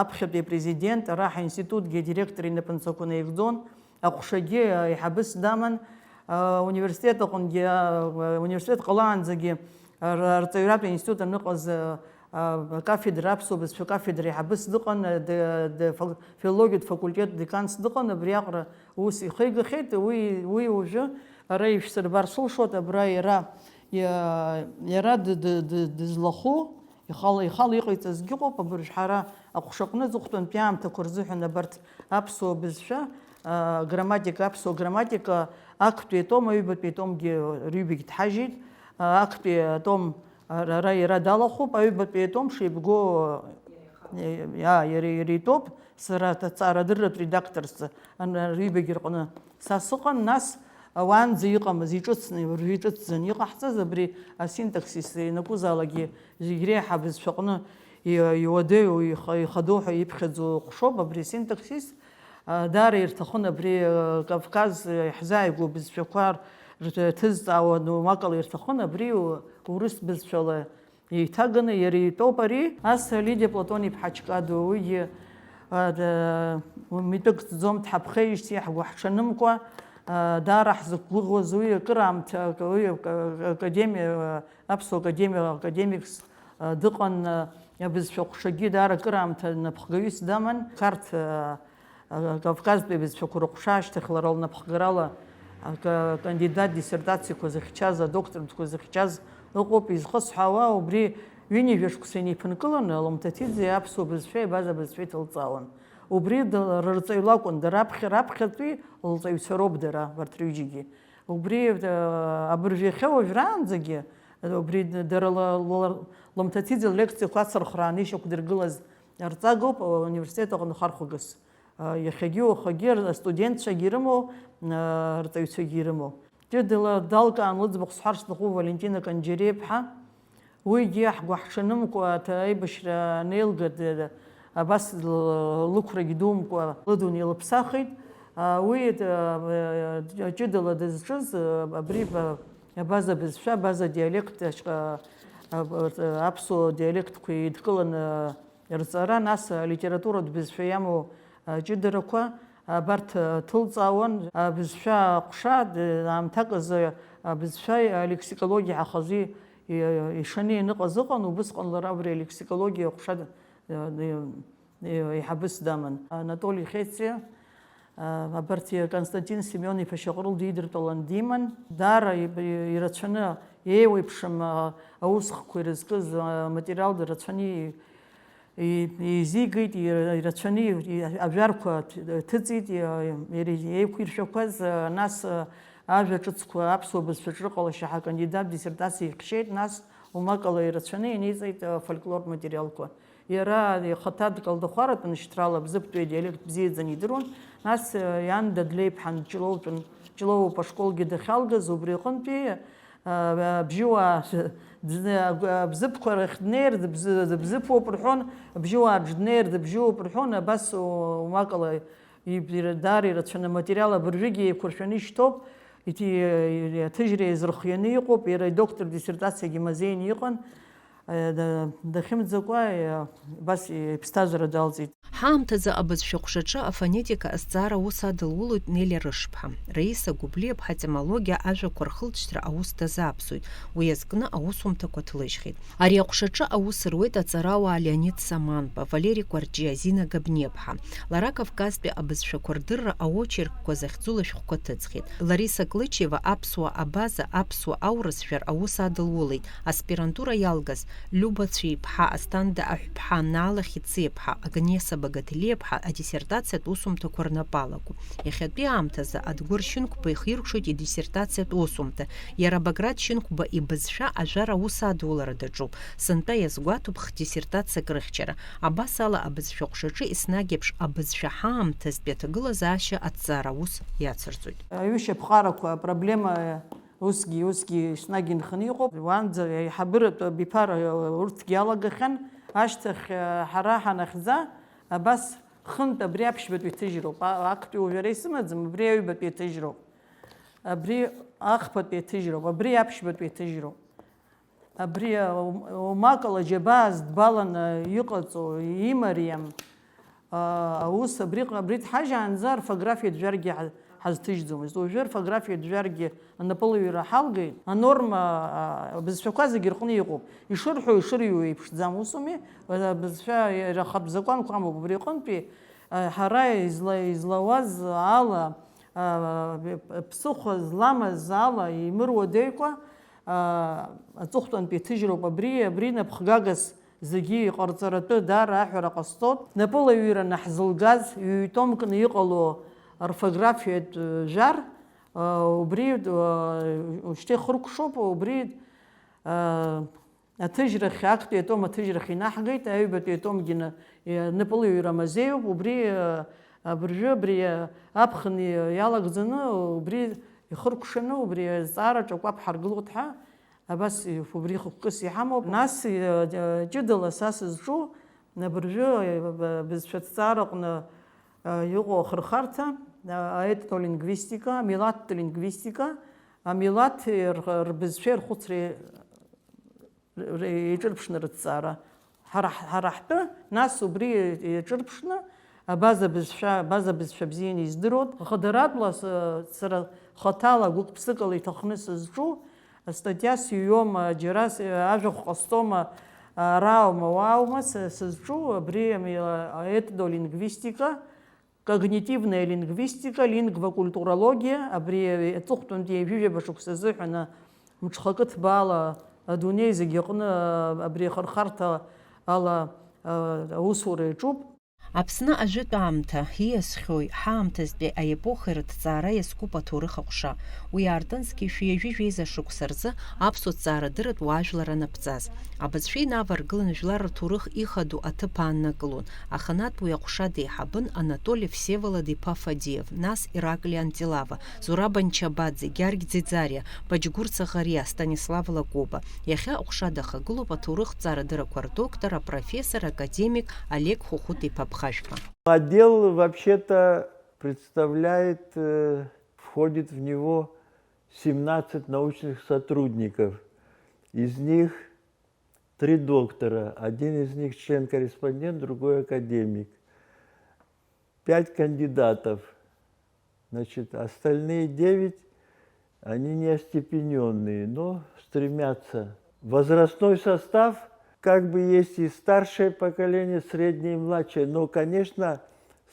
аԥхьатәи апрезидент, ара ҳаинститутгьы адиректор инапынҵақәа наигӡон, аҟәшагьы, а, аиҳабыс даман, а, университет аҟынгьы, а, университет ҟалаанӡагьы ар-, арҵаҩратә институт аныҟаз, а, а, акафедра, аԥсуа бызшәа кафедра аиҳабыс дыҟан, а, д-, д-, фил-, филологиатә факультет деканс дыҟан, абриаҟара Ус ихигахьеит, уи, уи уажәы ара ишәсырбар сылшоит, абра иара, иа-, иара ды-, ды-, ды-, дызлахәу, ихала, ихала иҟаиҵазгьы ыҟоуп, абыржә ҳара аҟәшаҟны аҵыхәтәантәи аамҭақәа рзыҳәан абарҭ аԥсуа бызшәа, а, грамматика, аԥсуа грамматика актәи атом, аҩбатәи атомгьы рҩбагь дҳажьит, а, актәи атом Ара иара далахәуп, аҩбатәи атом шеибгоу, иа-, иара, иара итәоуп, сара аҭҵаарадырратә редакторс ан-, рҩбагьы рҟны са сыҟан, нас уаанӡа иҟамыз, иҿыцны, уажәы иҿыцӡаны иҟаҳҵаз абри асинтаксис ианакәызаалакгьы зегь реиҳа абызшәаҟны и-, иуадаҩу, иха-, ихадоу ҳәа иԥхьаӡоу ҟәшоуп абри асинтаксис. Даара ирҭахын абри, Кавказ иаҳзааигәоу абызшәақәа рҭызҵаауа, ну, макала ирҭахын абри урыс бызшәала еиҭаганы, иара итәоуп ари. Ас Лидиа Платон-иԥҳа Чкадо, уигьы, а, да, митәык ӡӡом, дҳаԥхеижьҭеи ҳгәы ҳҽанымкәа, а, даара ҳзықәгәыӷуаз уи акыраамҭа, уи академиа, аԥсуа академиа, академикс, а, дыҟан, а, абызшәа ҟәшагьы даара акыраамҭа напхгаҩыс даман. Қарҭ, а, Кавказтәи абызшәақәа рыҟәша ашьҭахь лара лнапхгарала ак-, акандидат диссертациақәа зыхьчаз, адокторантәқәа зыхьчаз ыҟоуп. Изхысҳәаауа, убри ҩынҩажәа шықәса инеиԥынкыланы Ломтатиӡе аԥсуа бызшәеи абаза бызшәеи ҭылҵаауан. Убри д-, рырҵаҩ лакәын, дара аԥхьа, раԥхьатәи лҵаҩцәа роуп дара, абарҭ рҩыџьагьы. Убри, э, абыржә иахьа уажәраанӡагьы, убри дара ла-, ла-, Ломтатиӡе ллекциақәа ацырхрааны ишьақәдыргылаз арҵагоуп ауниверситет аҟны хархәагас. Иахьагьы уахагьы астудентцәагьы ирымоу, арҵаҩцәагьы ирымоу. Ҷыдала далкаан лыӡбахә сҳәар сҭахуп Валентина Канџьариа-иԥҳа. Уигьы ҳгәы ҳҽанымкәа аибашьра анеилга, абас лықәрагь думкәа лыдунеи лыԥсахит. Уи ҷыдала дызҿыз абри абаза бызшәа, абаза диалект, аԥсуа диалектқәа еидкыланы рҵара, нас алитературатә бызшәа иамоу аҷыдарақәа, абарҭ ҭылҵаауан. Абызшәа аҟәша, аамҭак азы абызшәа алексикологиа ҳахазы ишаны ианыҟаз ыҟан, убысҟан лара абри алексикологиа аҟәша еиҳабыс даман. Анатоли Хециа, абарҭ Константин Семион-иԥа Шьаҟрыл дидыртәалан диман. Даара ирацәаны еиуеиԥшым аусхқәа ирызкыз аматериал рацәаны еизигеит, ирацәаны ажәарқәа ҭыҵит, еиқәиршәақәаз, нас ажәа ҿыцқәа аԥсуа бызшәаҿы рыҟалашьа ҳакандидат диссертациа ихьшьеит, нас умакала ирацәаны иниҵеит афольклортә материалқәа. Иара ихаҭа дколдахәаратәын, шьҭрала Бзыԥтәи адиалект бзиаӡаны идыруан, нас иан Дадлеиԥҳан Ҷлоутәын, Ҷлоуп ашколгьы дахьалгаз, убри аҟынтәи Абжьыуаа Бзыԥқәа рахь днеир, Бзыԥуп рҳәон, Абжьыуаа рҿы днеир, Дыбжьыуп рҳәон, абас умакала даара ирацәаны аматериал абыржәгьы еиқәыршәаны ишьҭоуп, аҭыжьра еизырхианы иҟоуп, иара идоктор диссертациагьы мазеины иҟан. Дахьымӡакәа, абас иԥсҭазаара далҵит. Ҳаамҭазы абызшәа ҟәшаҿы афонетика азҵаара аус адылулоит Нелиа Рышԥҳа. Раиса Гәыблиаԥҳа атемологиа ажәақәа рхылҵшьҭра аус дазааԥсоит, уи азкны аусумҭақәа ҭлыжьхьеит. Ари аҟәшаҿы аус руеит аҵарауаа Леонид Саманба, Валери Кәарҷиа, Зина Габниаԥҳа. Лара Кавказтәи абызшәақәа рдырра аочеркқәа захьӡу лышәҟәқәа ҭыҵхьеит. Лариса Клычева аԥсуа абаза, аԥсуа аурыс жәар аус адылулеит, аспирантура иалгаз Лиуба Цәеиԥҳа, Асҭанда Аҳәԥҳа, Наала Хьыциаԥҳа, Агнеса Багаҭелиаԥҳа адиссертациатә усумҭақәа рнапы алаку. Иахьатәи аамҭазы Адгәыр Шьынқәба ихиркәшоит идиссертациатә усумҭа. Иара Баграт Шьынқәба ибызшәа ажәар аус адулара даҿуп. Сынтәа иазгәаҭоуп хдиссертациак рыхьчара. Абас ала абызшәа ҟәшаҿы еснагь еиԥш абызшәа ҳаамҭазтәи аҭагылазаашьа аҭҵаара аус иацырҵоит. Аҩышьа ԥҟарақәа апроблема усгьы, усгьы еснагь инханы иҟоуп. Уаанӡа аиҳабыратә абиԥара урҭгьы иалагахьан, ашьҭахь ҳара ҳанахьӡа, абас хынтә абри аԥшьбатәи ҭыжьроуп. А-, актәи уажәы ара исымаӡам, абри аҩбатәи аҭыжьроуп. Абри ахԥатәи аҭыжьроуп, абри аԥшьбатәи аҭыжьроуп. Абри, а, умакала џьабаа здбаланы иҟаҵоу, имариам, а, аус абри, абри дҳажьаанӡа орфографиатә жәаргьы ҳа-, ҳазҭыжьӡомызт. Уажәы орфографиатә жәаргьы анапылаҩра ҳалгеит. Анорма, а, абызшәақәа зегьы рҟны иҟоуп. Ишырҳәо, ишырыҩуа еиԥшӡам, усуми? Абызшәа иара ахатә закәанқәа амоуп. Убри аҟынтәи, а, ҳара изла-, излауаз ала, а, ԥсыхәа зламаз ала, имыруадаҩкәа, аа, аҵыхәтәантәи аҭыжьроуп абри, абри напхгагас зегьы иҟарҵаратәы даара аҳәара ҟасҵоит. Напылаҩыраны ҳзылгаз ҩ-томкны иҟало орфографиатә жәар, аа, убри, аа, шьҭа ихыркәшоуп, убри, аа, аҭыжьрахь, актәи атом аҭыжьрахь инаҳгеит, аҩбатәи атомгьы на-, напылаҩра мазеиуп, убри, аа, абыржәы абри аԥхын иалагӡаны, убри ихыркәшаны, убри азҵаараҿы акәаԥ ҳаргылоит ҳәа, абас убри хықәкыс иҳамоуп. Нас, э, ҷыдала са сызҿу, абыржәы, э, бызшәа ҭҵаараҟны, э, иҟоу ахырхарҭа, э, аетнолингвистика, амилаҭтә лингвистика, амилаҭ р-, рбызшәеи рхәыцреи р-, еиҿырԥшны рыҭҵаара. Ҳара ҳ-, ҳара ҳтәы, нас убри еиҿырԥшны, абаза бызшәа, абаза бызшәа бзианы издыруа, хадаратәла с-, сара хаҭала гәык-ԥсыкала иҭахны сызҿу, астатиа сыҩуама, џьара с-, ажәахә ҟасҵома, ара аума, уа аума, с-, сызҿу, абри ами, аетнолингвистика, когнитивная лингвистика, лингвокультурологиа, абри аҵыхәтәантәи ҩажәижәаба шықәса азыҳәан мҽхакы ҭбаала адунеи зегьы аҟны абри ахырхарҭа ала аусура иаҿуп. Аԥсны ажәытә аамҭа ииасхьоуи ҳаамҭазтәи аепохеи рыҭҵаара иазкуп аҭоурых аҟәша. Уи аартынсгьы шәи ҩажәи жәеиза шықәса рзы аԥсуа ҭҵаарадырратә уаажәлар анаԥҵаз. Абызшәа инаваргылан жәлар рҭоурых ихадоу аҭыԥ ааннакылон. Аханатә уи аҟәша деиҳабын Анатоли Всеволод-иԥа Фадиев, нас Ираклиа Антилава, Зураб Анчабаӡе, Гьаргь Ӡиӡариа, Баџьгәыр Саӷариа, Станислав Лакоба. Иахьа аҟәша дахагылоуп аҭоурыхҭҵаарадыррақәа рдоктор, апрофессор, академик Олег Хәыхәыт-иԥа Ԥхашәба. Отдел вообще-то представляет, э, входит в него семнадцать научных сотрудников. Из них три доктора. Один из них член-корреспондент, другой академик. Пять кандидатов. Значит, остальные девять, они не остепенённые, но стремятся. Возрастной состав, как бы, есть и старшее поколение, среднее и младшее, но, конечно,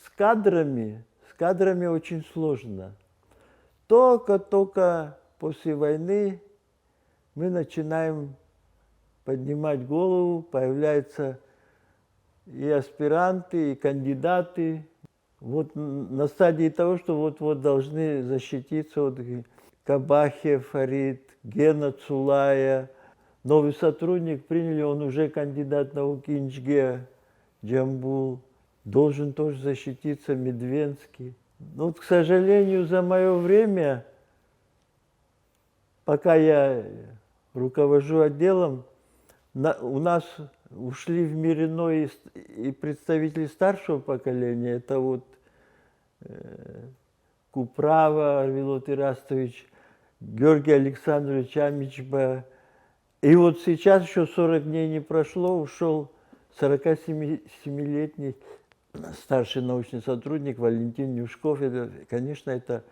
с кадрами, с кадрами очень сложно. Только-только после войны мы начинаем поднимать голову, появляются и аспиранты, и кандидаты. Вот н-, на стадии того, что вот-вот должны защититься, вот, и Кабахия Фарид, Гена Цулая. Новый сотрудник приняли, он уже кандидат наук, Инджге Джамбул. Должен тоже защититься Медвенский. Ну, вот, к сожалению, за моё время, пока я руковожу отделом, на-, у нас ушли в мир иной и ст-, и представители старшего поколения. Это вот, э, Куправа Арвилот Ирастович, Георгий Александрович Амичба. И вот сейчас, ещё сорок дней не прошло, ушёл сорокасемилетний старший научный сотрудник Валентин Нюшков. Это, конечно, это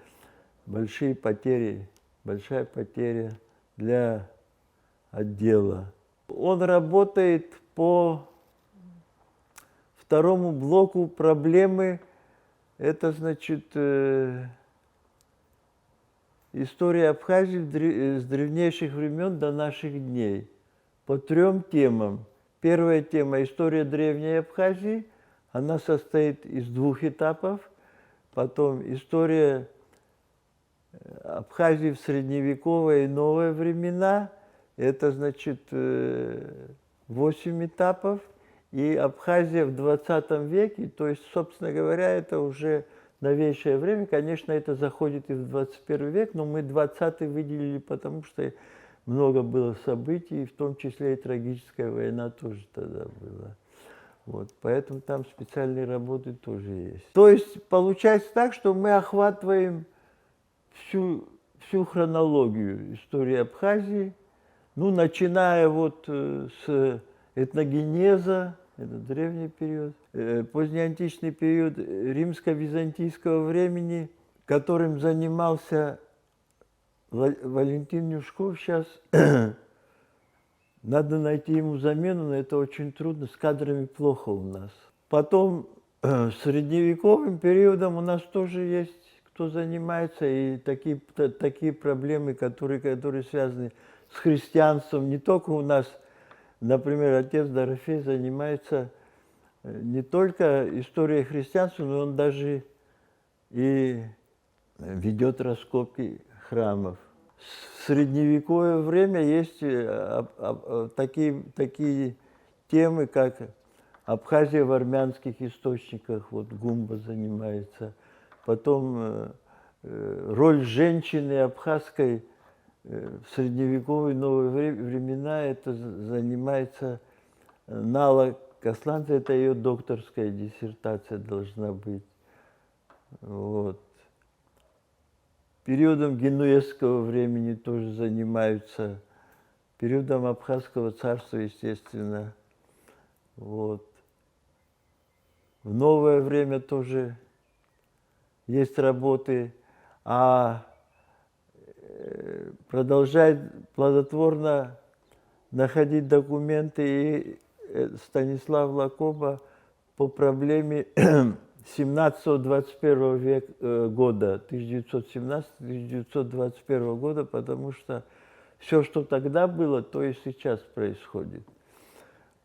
большие потери, большая потеря для отдела. Он работает по второму блоку проблемы. Это, значит, э, история Абхазии в дре-, с древнейших времён до наших дней. По трём темам. Первая тема — история древней Абхазии. Она состоит из двух этапов. Потом история, э, Абхазии в средневековые и новые времена. Это, значит, э, восемь этапов. И Абхазия в двадцатом веке, то есть, собственно говоря, это уже новейшее время. Конечно, это заходит и в двадцать первый век, но мы двадцатый выделили, потому что много было событий, в том числе и трагическая война тоже тогда была. Вот, поэтому там специальные работы тоже есть. То есть получается так, что мы охватываем всю, всю хронологию истории Абхазии, ну, начиная вот, э, с этногенеза, это древний период, э, позднеантичный период, э, римско-византийского времени, которым занимался Ва-, Валентин Нюшков. Сейчас надо найти ему замену, но это очень трудно, с кадрами плохо у нас. Потом, э, средневековым периодом у нас тоже есть кто занимается, и такие, та-, такие проблемы, которые, которые связаны с христианством. Не только у нас, например, отец Дорофей занимается, э, не только историей христианства, но он даже и ведёт раскопки храмов. В средневековое время есть, э, об-, об-, э, такие, такие темы, как Абхазия в армянских источниках, вот Гумба занимается. Потом, э, э, роль женщины абхазской, э, в средневековые, новые вре-, времена, это з-, занимается, э, Нала Касланцы, это её докторская диссертация должна быть. Вот. Периодом генуэзского времени тоже занимаются, периодом Абхазского царства, естественно. Вот. В новое время тоже есть работы, а, э, продолжает плодотворно находить документы и, э, Станислав Лакоба по проблеме семнадцатого двадцать первого век-, э, года, тысяча девятьсот семнадцатого, тысяча девятьсот двадцать первого года, потому что всё, что тогда было, то и сейчас происходит.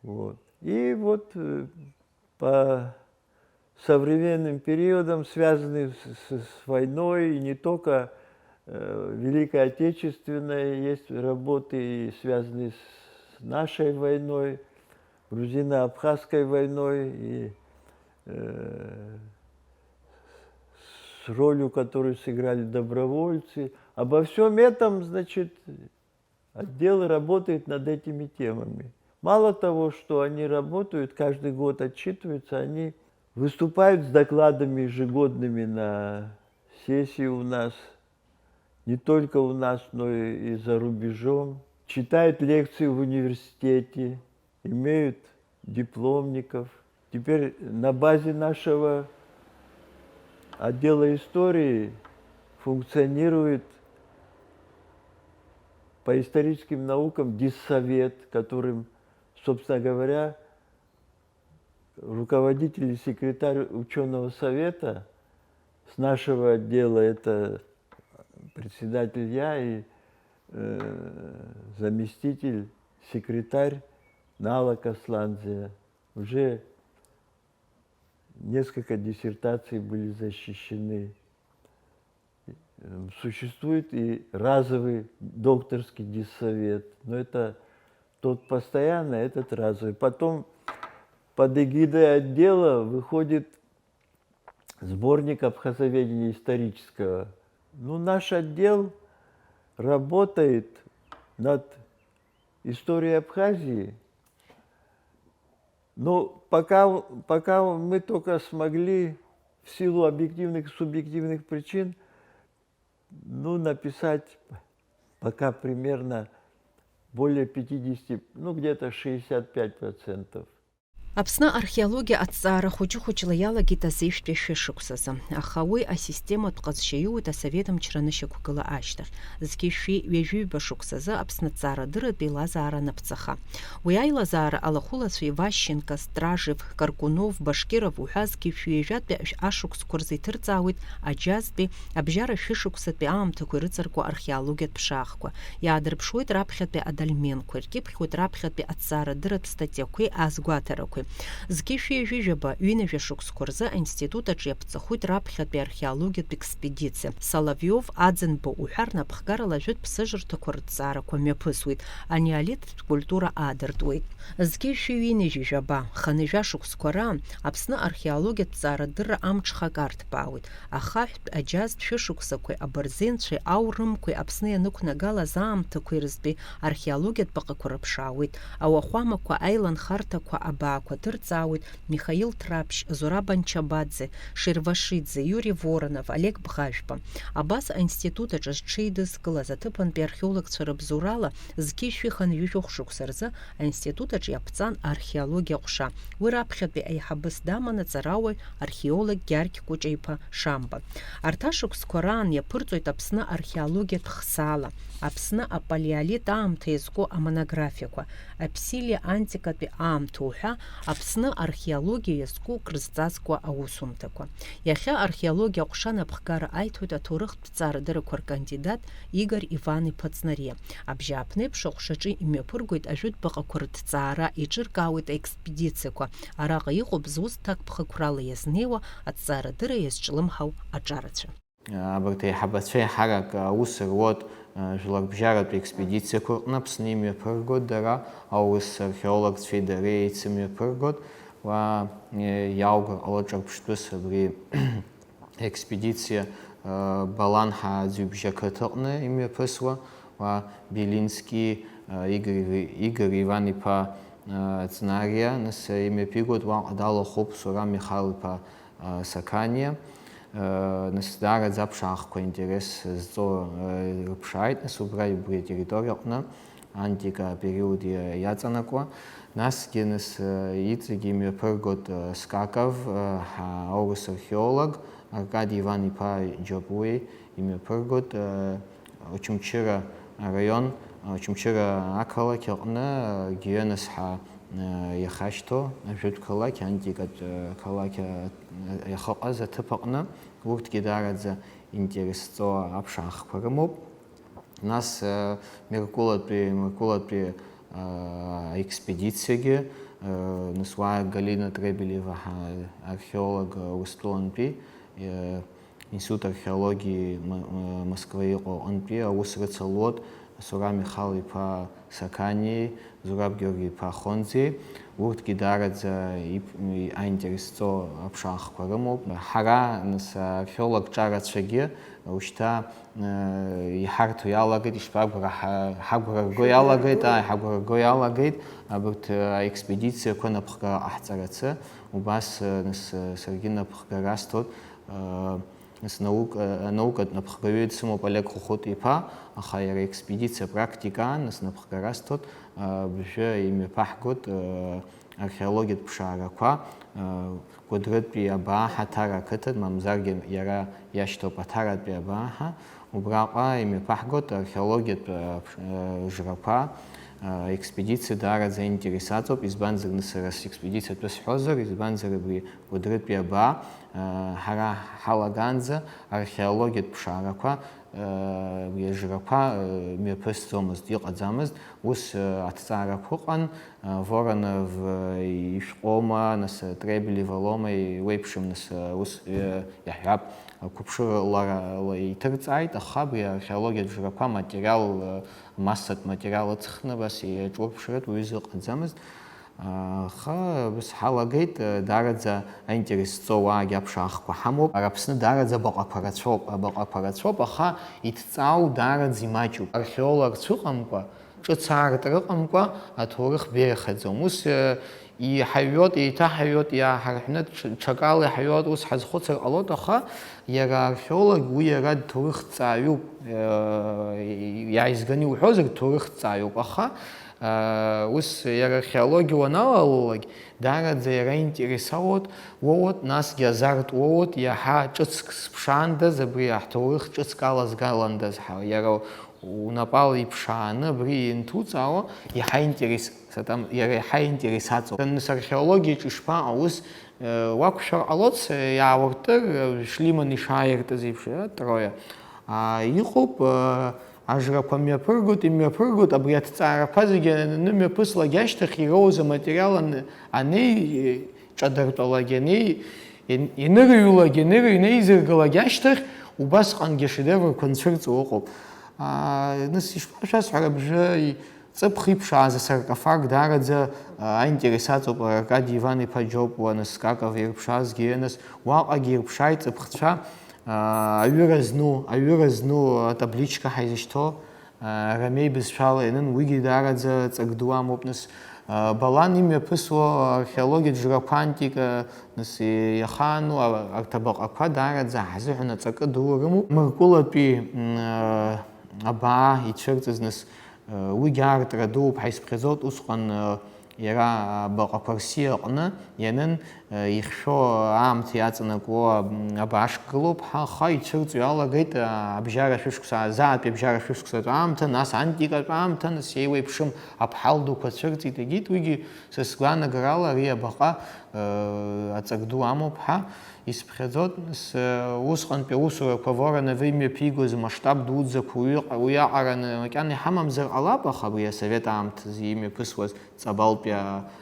Вот. И вот, э, по современным периодом, связанным с, с- с войной, и не только э, Великой Отечественной, есть работы, и связанные с нашей войной, грузино-абхазской войной, и э, с ролью, которую сыграли добровольцы. Обо всем этом, значит, отдел работает над этими темами. Мало того, что они работают, каждый год отчитываются, они выступают с докладами ежегодными на сессии у нас, не только у нас, но и, и за рубежом, читают лекции в университете, имеют дипломников. Теперь на базе нашего отдела истории функционирует по историческим наукам диссовет, которым, собственно говоря, руководитель и секретарь ученого совета с нашего отдела, это председатель я и э, заместитель, секретарь Нала Касланзия. Уже несколько диссертаций были защищены. Эм, Существует и разовый докторский диссовет, но это тот постоянный, этот разовый. Потом под эгидой отдела выходит сборник абхазоведения исторического. Ну, наш отдел работает над историей Абхазии, но пока, пока мы только смогли в силу объективных и субъективных причин, ну, написать пока примерно более пятидесяти, ну, где-то шестьдесят пять процентов. Аԥсны археологиа аҭҵаара хәыҷы-хәыҷла иалагеит азеижәтәи ашәышықәсазы, аха уи асистематә ҟазшьа иоуеит асовет мчра анышьақәгыла ашьҭахь. Зқьи шәи ҩажәи ҩба шықәсазы Аԥсны аҭҵаарадырратә еилазаара анаԥҵаха. Уи аилазаара алахәылацәеи Ващенко, Стражев, Каркунов, Башкиров уҳәа зқьи шәи ҩажәатәи ашә-, ашықәсқәа рзы иҭырҵаауеит Аџьазтәи, абжьара шәышықәсатәи аамҭақәа ирыҵаркуа археологиатә ԥшаахқәа. Иаадырԥшуеит раԥхьатәи адольменқәеи, ркьыԥхьуеит раԥхьатәи аҭҵаарадырратә статиақәеи азгәаҭарақәеи. Зқьи шәи ҩажәи жәаба, ҩынҩажәа шықәсқәа рзы аинститут аҿы иаԥҵахоит раԥхьатәи археологиатә експедициа. Соловиов, Аӡынба уҳәа рнапхгарала ажәытә ԥсыжырҭақәа рыҭҵаарақәа мҩаԥысуеит, анеолиттә культура аадыртуеит. Зқьи шәи ҩынҩажәи жәаба, хынҩажәа шықәсқәа раан Аԥсны археологиатә ҭҵаарадырра амҽхак арҭбаауеит. Ахаҳәтә, аџьазтә шәышықәсақәеи абырзенцәеи аурымқәеи Аԥсны ианықәнагалаз аамҭақәеи рзтәи археологиатә баҟақәа рыԥшаауеит. Ауахәамақәа, аиланхарҭақәа, абаақәа ҭырҵаауеит Михаил Ҭраԥшь, Зураб Анчабаӡе, Шервашиӡе, Иури Воронов, Олег Бӷажәба. Абас аинститут аҿы зҽеидызкылаз аҭыԥантәи археологцәа рыбзоурала зқьи шәи хынҩажәи жәохә шықәса рзы аинститут аҿы иаԥҵан археологиа ҟәша. Уи раԥхьатәи аиҳабыс даман аҵарауаҩ археолог Гьаргь Кәыҷа-иԥа Шамба. Арҭ ашықәсқәа раан иаԥырҵоит Аԥсны археологиатә хсаала, Аԥсны апалеолит аамҭа иазку амонографиақәа, аԥсилиа антикатәи аамҭа уҳәа Аԥсны археологиа иазку крызҵазкуа аусумҭақәа. Иахьа археологиа аҟәша анапхгара аиҭоит аҭоурыхтә ҭҵаарадыррақәа ркандидат Игорь Иван-иԥа Ҵнариа. Абжьааԥнеиԥш аҟәшаҿы имҩаԥыргоит ажәытә баҟақәа рыҭҵаара, еиҿыркаауеит аекспедициақәа. Араҟа иҟоуп зус ҭакԥхықәрала иазнеиуа, аҭҵаарадырра иазҿлымҳау аҿарацәа. Абарҭ аиҳабацәа еиҳарак аус руеит, э, жәларбжьаратә експедициақәа рҟны Аԥсны имҩаԥыргоит дара, аурыс археологцәеи дареи еицымҩаԥыргоит, уа, э, иааугар ҟалоит ҿырԥштәыс абри експедициа, э, Баланҳаа Ӡҩыбжьа ақыҭаҟны имҩаԥысуа, уа Белински, э, Игорь, Игорь Иван-иԥа, э, Ҵнариа, нас, э, имҩаԥигоит, уаҟа далахәуп Сурам Михаил-иԥа, э, Сақаниа. Э, нас даараӡа аԥшаахқәа интерес зҵоу, э, ирыԥшааит, нас убра, убри атерриториаҟны антика апериод иа-, иаҵанакуа. Насгьы, нас, э, иҵегь имҩаԥыргоит, э, Скаков, э, ҳа-, аурыс археолог, Аркади Иван-иԥа Џьапуеи имҩаԥыргоит, э, Очамчыра араион, Очамчыра ақалақь аҟны, э, Гиенес ҳәа, э, иахашьҭоу ажәытә қалақь, антикатә, э, қалақь, э, иахыҟаз аҭыԥ аҟны. Урҭгьы даараӡа интерес зҵоу аԥшаахқәа рымоуп. Нас, э, Меркулатәи, Меркулатәи, э, аекспедициагьы, Нас уа Галина Требелева ҳәа археолог Урыстәылантәи, Институт археологии М-, М-, Москва иҟоу аҟынтәи аус рыцалуеит Сурам Михал-иԥа Сақаниеи Зураб Георги-иԥа Хонӡеи. Урҭгьы даараӡа ип-, аинтерес зҵоу аԥшаахқәа рымоуп. Ҳара, нас, археологцәа рацәагьы ушьҭа, э, иҳарҭо иалагеит, ишԥа, агәра ҳа-, ҳагәра рго иалагеит, ааи, ҳагәра рго иалагеит абарҭ, э, аекспедициақәа напхгара ҟаҳҵарацы. Убас, э, нас, э, саргьы напхгара асҭоит, э, нас наук-, э, анаукатә напхгаҩы дсымоуп Олег Хәыхәыт-иԥа, аха иара аекспедициа практикаан, нас напхгара асҭоит, э, абыржәы имҩаԥаҳгоит, э, археологиатә ԥшаарақәа, э, Кәыдрытәи абаа Ҳаҭара ақыҭан, мамзаргьы иара иашьҭоуп Аҭаратәи абаа ҳәа, убраҟа имҩаԥаҳгоит археологиатә, э, ԥш-, э, жрақәа, э, аекспедициа даараӡа аинтерес аҵоуп, избанзар, нас сара секспедициатәы сҳәозар, избанзар, абри Кәыдрытәи абаа, э, ҳара ҳалагаанӡа археологиатә ԥшаарақәа, э, уи ажрақәа, э, мҩаԥысӡомызт, иҟаӡамызт, ус, э, аҭҵаарақәа ыҟан, э, Воронов, э, ишәҟәома, нас, э, Требелева лоума, еиуеиԥшым, нас, э, ус, э, иаҳҳәап, ақәыԥшыра лара ла иҭырҵааит, аха абри археологиатә жрақәа материал, э, массатә материал ыҵхны абас иаҿурԥшратә уаҩы зыҟаӡамызт. Аха, ус ҳалагеит, даараӡа аинтерес зҵоу уаагьы аԥшаахқәа ҳамоуп. Ара Аԥсны даараӡа абаҟақәа рацәоуп, абаҟақәа рацәоуп, аха иҭҵаау даараӡа имаҷуп. Археологцәа ыҟамкәа, ҿыц аартра ыҟамкәа, аҭоурых беиахаӡом. Ус, э, иҳаҩуеит, еиҭаҳаҩуеит, иааҳарҳәны ҽ-, ҽакала иҳаҩуеит, ус ҳазхәыцыр ҟалоит, аха иара археолог, уи иара дҭоурыхҭҵааҩуп, э, иааизганы иуҳәозар, дҭоурыхҭҵааҩуп, аха Ус иара археологиа уаналалалак, даараӡа иара интересауоуп, уоуеит, насгьы азарт уоуеит, иаҳа ҿыцк сыԥшаандаз, абри аҳҭоурых ҿыцк алазгаландаз ҳәа, иара унапала иԥшааны абри ианҭуҵаауа, иаҳа интерес, сатам-, иара иаҳа интерес аҵоуп. Нас археологиаҿы ишԥаҟа ус, э, уақәшәар ҟалоит, с-, иаауртыр, э, Шлиман ишааиртыз еиԥш, э, Троя. А, иҟоуп, э, Ажрақәа мҩаԥыргоит, имҩаԥыргоит, абри аҭҵаарақәа зегьы анымҩаԥыслак ашьҭахь ироуз аматериал ан-, анеиҿадыртәалак, ианеи-, ин-, инырыҩлак, инырыҩнеизыргалак ашьҭахь, убасҟангьы ашедеврқәа нцәырҵуа ыҟоуп. Аа, нас ишԥашәасҳәара, абжьы ҵыԥх иԥшааз асаркофаг даараӡа, аа, аинтерес аҵоуп, Аркади Иван-иԥа Џьопуа, нас Каков ирԥшаазгьы, нас уаҟагьы ирԥшааит ҵыԥхцәа. Аҩыра зну, аҩыра зну атабличка ҳаизышьҭоу, Рамеи бызшәала ианын, уигьы даараӡа ҵак ду амоуп, нас, Балан имҩаԥысуа археологиатә жрақәа антика, нас, иахаану арҭ абаҟақәа даараӡа ҳзыҳәан аҵакы ду рымоуп. Мыркәылатәи, м, абаа ицәырҵыз, нас, уигьы аартра дууп, ҳаизԥхьаӡоит усҟан, Иара абаҟақәа рсиа аҟны ианын, ихьшәо аамҭа иаҵанакуа абаашк гылоуп, ҳа, аха ицәырҵуа иалагеит абжьара шәышықәса, заатәи абжьара шәышықәсатә аамҭа, нас антикатә аамҭа, нас еиуеиԥшым аԥҳал дуқәа цәырҵит, егьит, уигьы са сгәаанагарала ари абаҟа, э, аҵак ду амоуп ҳәа исԥхьаӡоит, нас, э, усҟантәи аусурақәа Воронов имҩаԥигоз амасштаб дуӡӡақәа уиаҟ-, уиаҟараны макьана иҳамамзар ҟалап, аха абри асовет аамҭазы имҩаԥысуаз Ҵабалтәи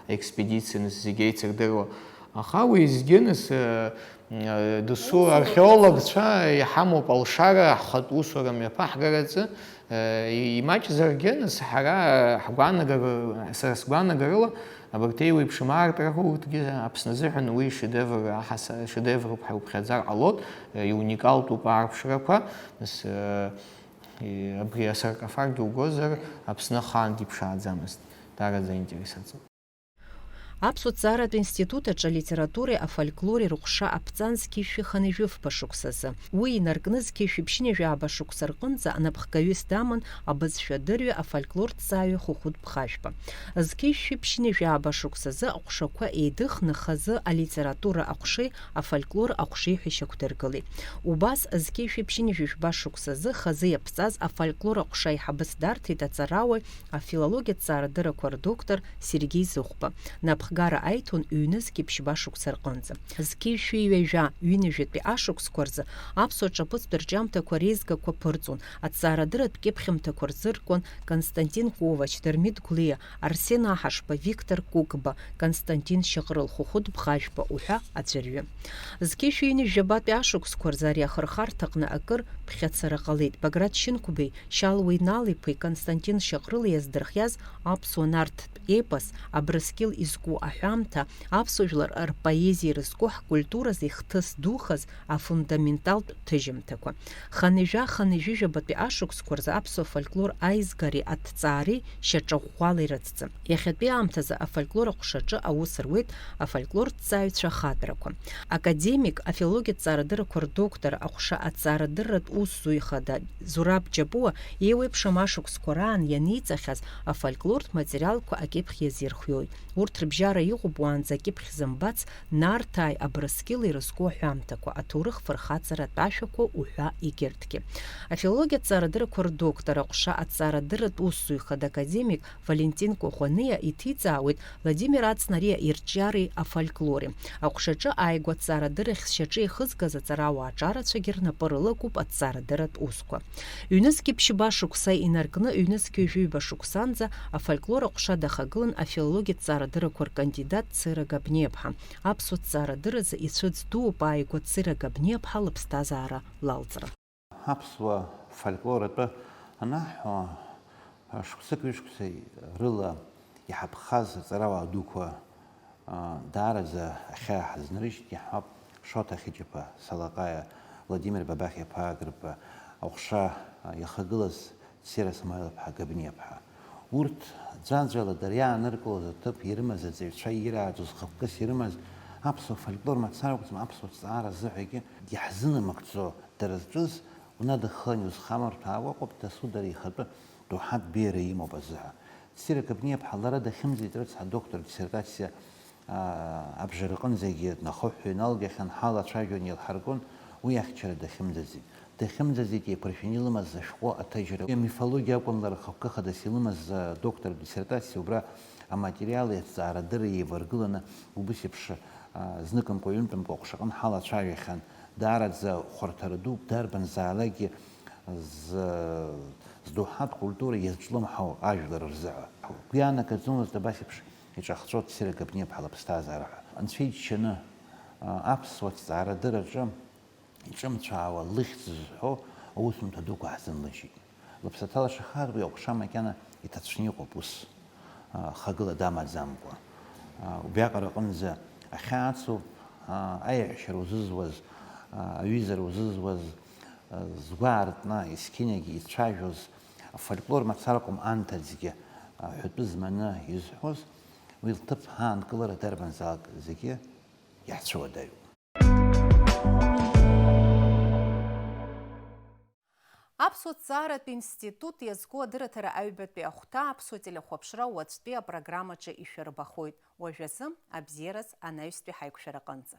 аекспедициа, нас, зегь еицырдыруа. Аха уеизгьы, нас, э, э, досу археологцәа иҳамоуп алшара ҳхатә усура мҩаԥаҳгараҿы, э, и-, имаҷзаргьы, нас, ҳара ҳгәаанагара, сара сгәаанагарыла, абарҭ еиуеиԥшым аартрақәа, урҭгьы Аԥсны азыҳәан уи шедевр аҳаса-, шедевруп ҳәа иуԥхьаӡар ҟалоит, э, иуникалтәуп аарԥшрақәа, нас, э, и-, абри асаркофаг иугозар, Аԥсны ахаангьы иԥшааӡамызт. Даараӡа аинтерес аҵоуп. Аԥсуа ҭҵааратә институт аҿы алитературеи афольклори рыҟәша аԥҵан зқьи жәшәи хынҩажәи фба шықәсазы. Уи инаркны зқьи жәшәи ԥшьынҩажәи ааба шықәса рҟынӡа анапхгаҩыс даман абызшәадырҩы, афольклорҭҵааҩы Хәыхәыт Ԥхашәба. Зқьи жәшәи ԥшьынҩажәи ааба шықәсазы аҟәшақәа еидыхны хазы алитература аҟәшеи афольклор аҟәшеи ҳәа ишьақәдыргылеит. Убас зқьи жәшәи ԥшьынҩажәи жәба шықәсазы хазы иаԥҵаз афольклор аҟәша аиҳабыс дарҭеит аҵарауаҩ, афилологиатә ҭҵаарадыррақәа рдоктор Сергеи Зыхәба. Напх ахгара аиҭон ҩнызқьи ԥшьба шықәса рҟынӡа. Зқьи шәи ҩажәа ҩынҩажәатәи ашықәсқәа рзы аԥсуа ҿаԥыцтә рҿиамҭақәа реизгақәа ԥырҵон, аҭҵаарадырратә кьыԥхьымҭақәа рзыркуан Константин Ковач, Дырмит Гәлиа, Арсен Аҳашба, Виктор Кәыкба, Константин Шьаҟрыл, Хәыхәыт Бӷажәба уҳәа аӡәырҩы. Зқьи шәи ҩынҩажәи жәабатәи ашықәсқәа рзы ари ахырхарҭаҟны акыр ԥхьацара ҟалеит. Баграт Шьынқәбеи Шьалуа Инал-иԥеи Константин Шьаҟрыли иаздырхиаз аԥсуа нарҭтә епос Абрыскьыл изку аҳәамҭа, аԥсуа жәлар рпоезиа ирызку ҳкультуразы ихҭыс духаз афундаменталтә ҭыжьымҭақәа. Хынҩажәа-хынҩажәижәабатәи ашықәсқәа рзы аԥсуа фольклор аизгареи аҭҵаареи шьаҿа ӷәӷәала ирыцҵан. Иахьатәи аамҭазы афольклор аҟәшаҿы аус руеит афольклорҭҵааҩцәа ахатәрақәа. Академик, афилологиатә ҵаарадыррақәа рдоктор, аҟәша аҭҵаарадырратә усзуҩ хада Зураб Џьапуа еиуеиԥшым ашықәсқәа раан ианиҵахьаз афольклортә материалқәа акьыԥхь иазирхиоит. Урҭ рыбжьара иҟоуп уаанӡа акьыԥхь зымбац Нарҭааи Абрыскьыли ирызку аҳәамҭақәа, аҭоурых фырхаҵаратә ашәақәа уҳәа егьырҭгьы. Афилологиатә ҵаарадыррақәа рдоктор, аҟәша аҭҵаарадырратә усзуҩ хада академик Валентин Коӷониа иҭиҵаауеит Владимир Ацнариа ирҿиареи афольклори. Аҟәшаҿы ааигәа аҭҵаарадыррахь зшьаҿа ихызгаз аҵарауаа аҿарацәагьы рнапы рылакуп аҭҵаарадырратә усқәа. Ҩнызқьи ԥшьба шықәса инаркны, ҩнызқьи ҩажәи ҩба шықәсанӡа афольклор аҟәша дахагылан афилологиатә ҵаарадыррақәа ркандидат Цира Габниаԥҳа. Аԥсуа ҭҵаарадырразы ицәыӡ дууп ааигәа Цира Габниаԥҳа лыԥсҭазаара лалҵра. Аԥсуа фольклор атәы анаҳҳәо, шықәсык-ҩышықәсеи рыла иҳаԥхаз аҵарауаа дуқәа, аа, даараӡа ахьаа ҳазнарыжьит, иаҳҳәап, Шоҭа Хьыҷаԥа, Салаҟаиа, Владимир Бабахь-иԥа Агрба, аҟәша, аа, иахагылаз Цира Самоел-иԥҳа Габниаԥҳа. Урҭ ӡәаӡәала дара иааныркылоз аҭыԥ ирымаз аҵаҩцәа, ирааӡоз хықәкыс ирымаз аԥсуа фольклор мацара акәӡам, аԥсуа ҭҵаара азыҳәагьы иаҳзынамыгӡо дара зҿыз, унадыххылан иузхамарҭәаауа акәым, дасу дара ихатәы доуҳатә беиара имоуп азыҳәа. Цира Габниаԥҳа лара дахьымӡеит рыцҳа, доктор диссертациа, аа, абжараҟынӡагьы днахыҳәҳәо иналгахьан, ҳалацәажәон, илҳаргон, уи ахьчара дахьымӡаӡеит. Дахьымӡаӡеит еиқәыршәаны илымаз ашәҟәы аҭыжьра. Уи амифологиа акәын лара лхықәкы хадас илымаз, аа, доктор диссертациа, убра аматериали аҭҵаарадырреи еиваргыланы, убыс еиԥш, аа, зныкымкәа-ҩынтәымкәа аҟәшаҟны ҳалацәажәахьан. Даараӡа хәарҭара дууп, дарбанзаалакгьы з-, здоуҳатә культура иазҿлымҳау ажәлар рзыҳәа. Гәы иаанагаӡомызт абас еиԥш иҿахҵәо Цира Габниаԥҳа лыԥсҭазаара ҳәа. Анцәа иџьшьаны, а, аԥсуа ҭҵаарадырраҿы иҿымцәаауа лыхьӡ зҳәо аусумҭа дуқәа ҳзынлыжьит. Лыԥсаҭа лашахааит уи аҟәша макьана иҭацәны иҟоуп ус, а, хагыла дамаӡамкәа. А, убриаҟара аҟынӡа ахьаацу, а, аиаҳәшьара узызуаз, а, аҩызара узызуаз, а, згәы аартны есқьынагь ицәажәоз, афольклор мацара акәым, анҭыҵгьы, а, ҳәатәы зманы изҳәоз, уи лҭыԥ аанкылара дарбанзаалак зегьы иаҳцәыуадаҩуп. Аԥсуа ҭҵааратә институт иазку адырраҭара аҩбатәи ахәҭа аԥсуа телехәаԥшра уаҵәтәи апрограммаҿы ишәырбахоит, уажәазы абзиараз анаҩстәи ҳаиқәшәараҟынӡа.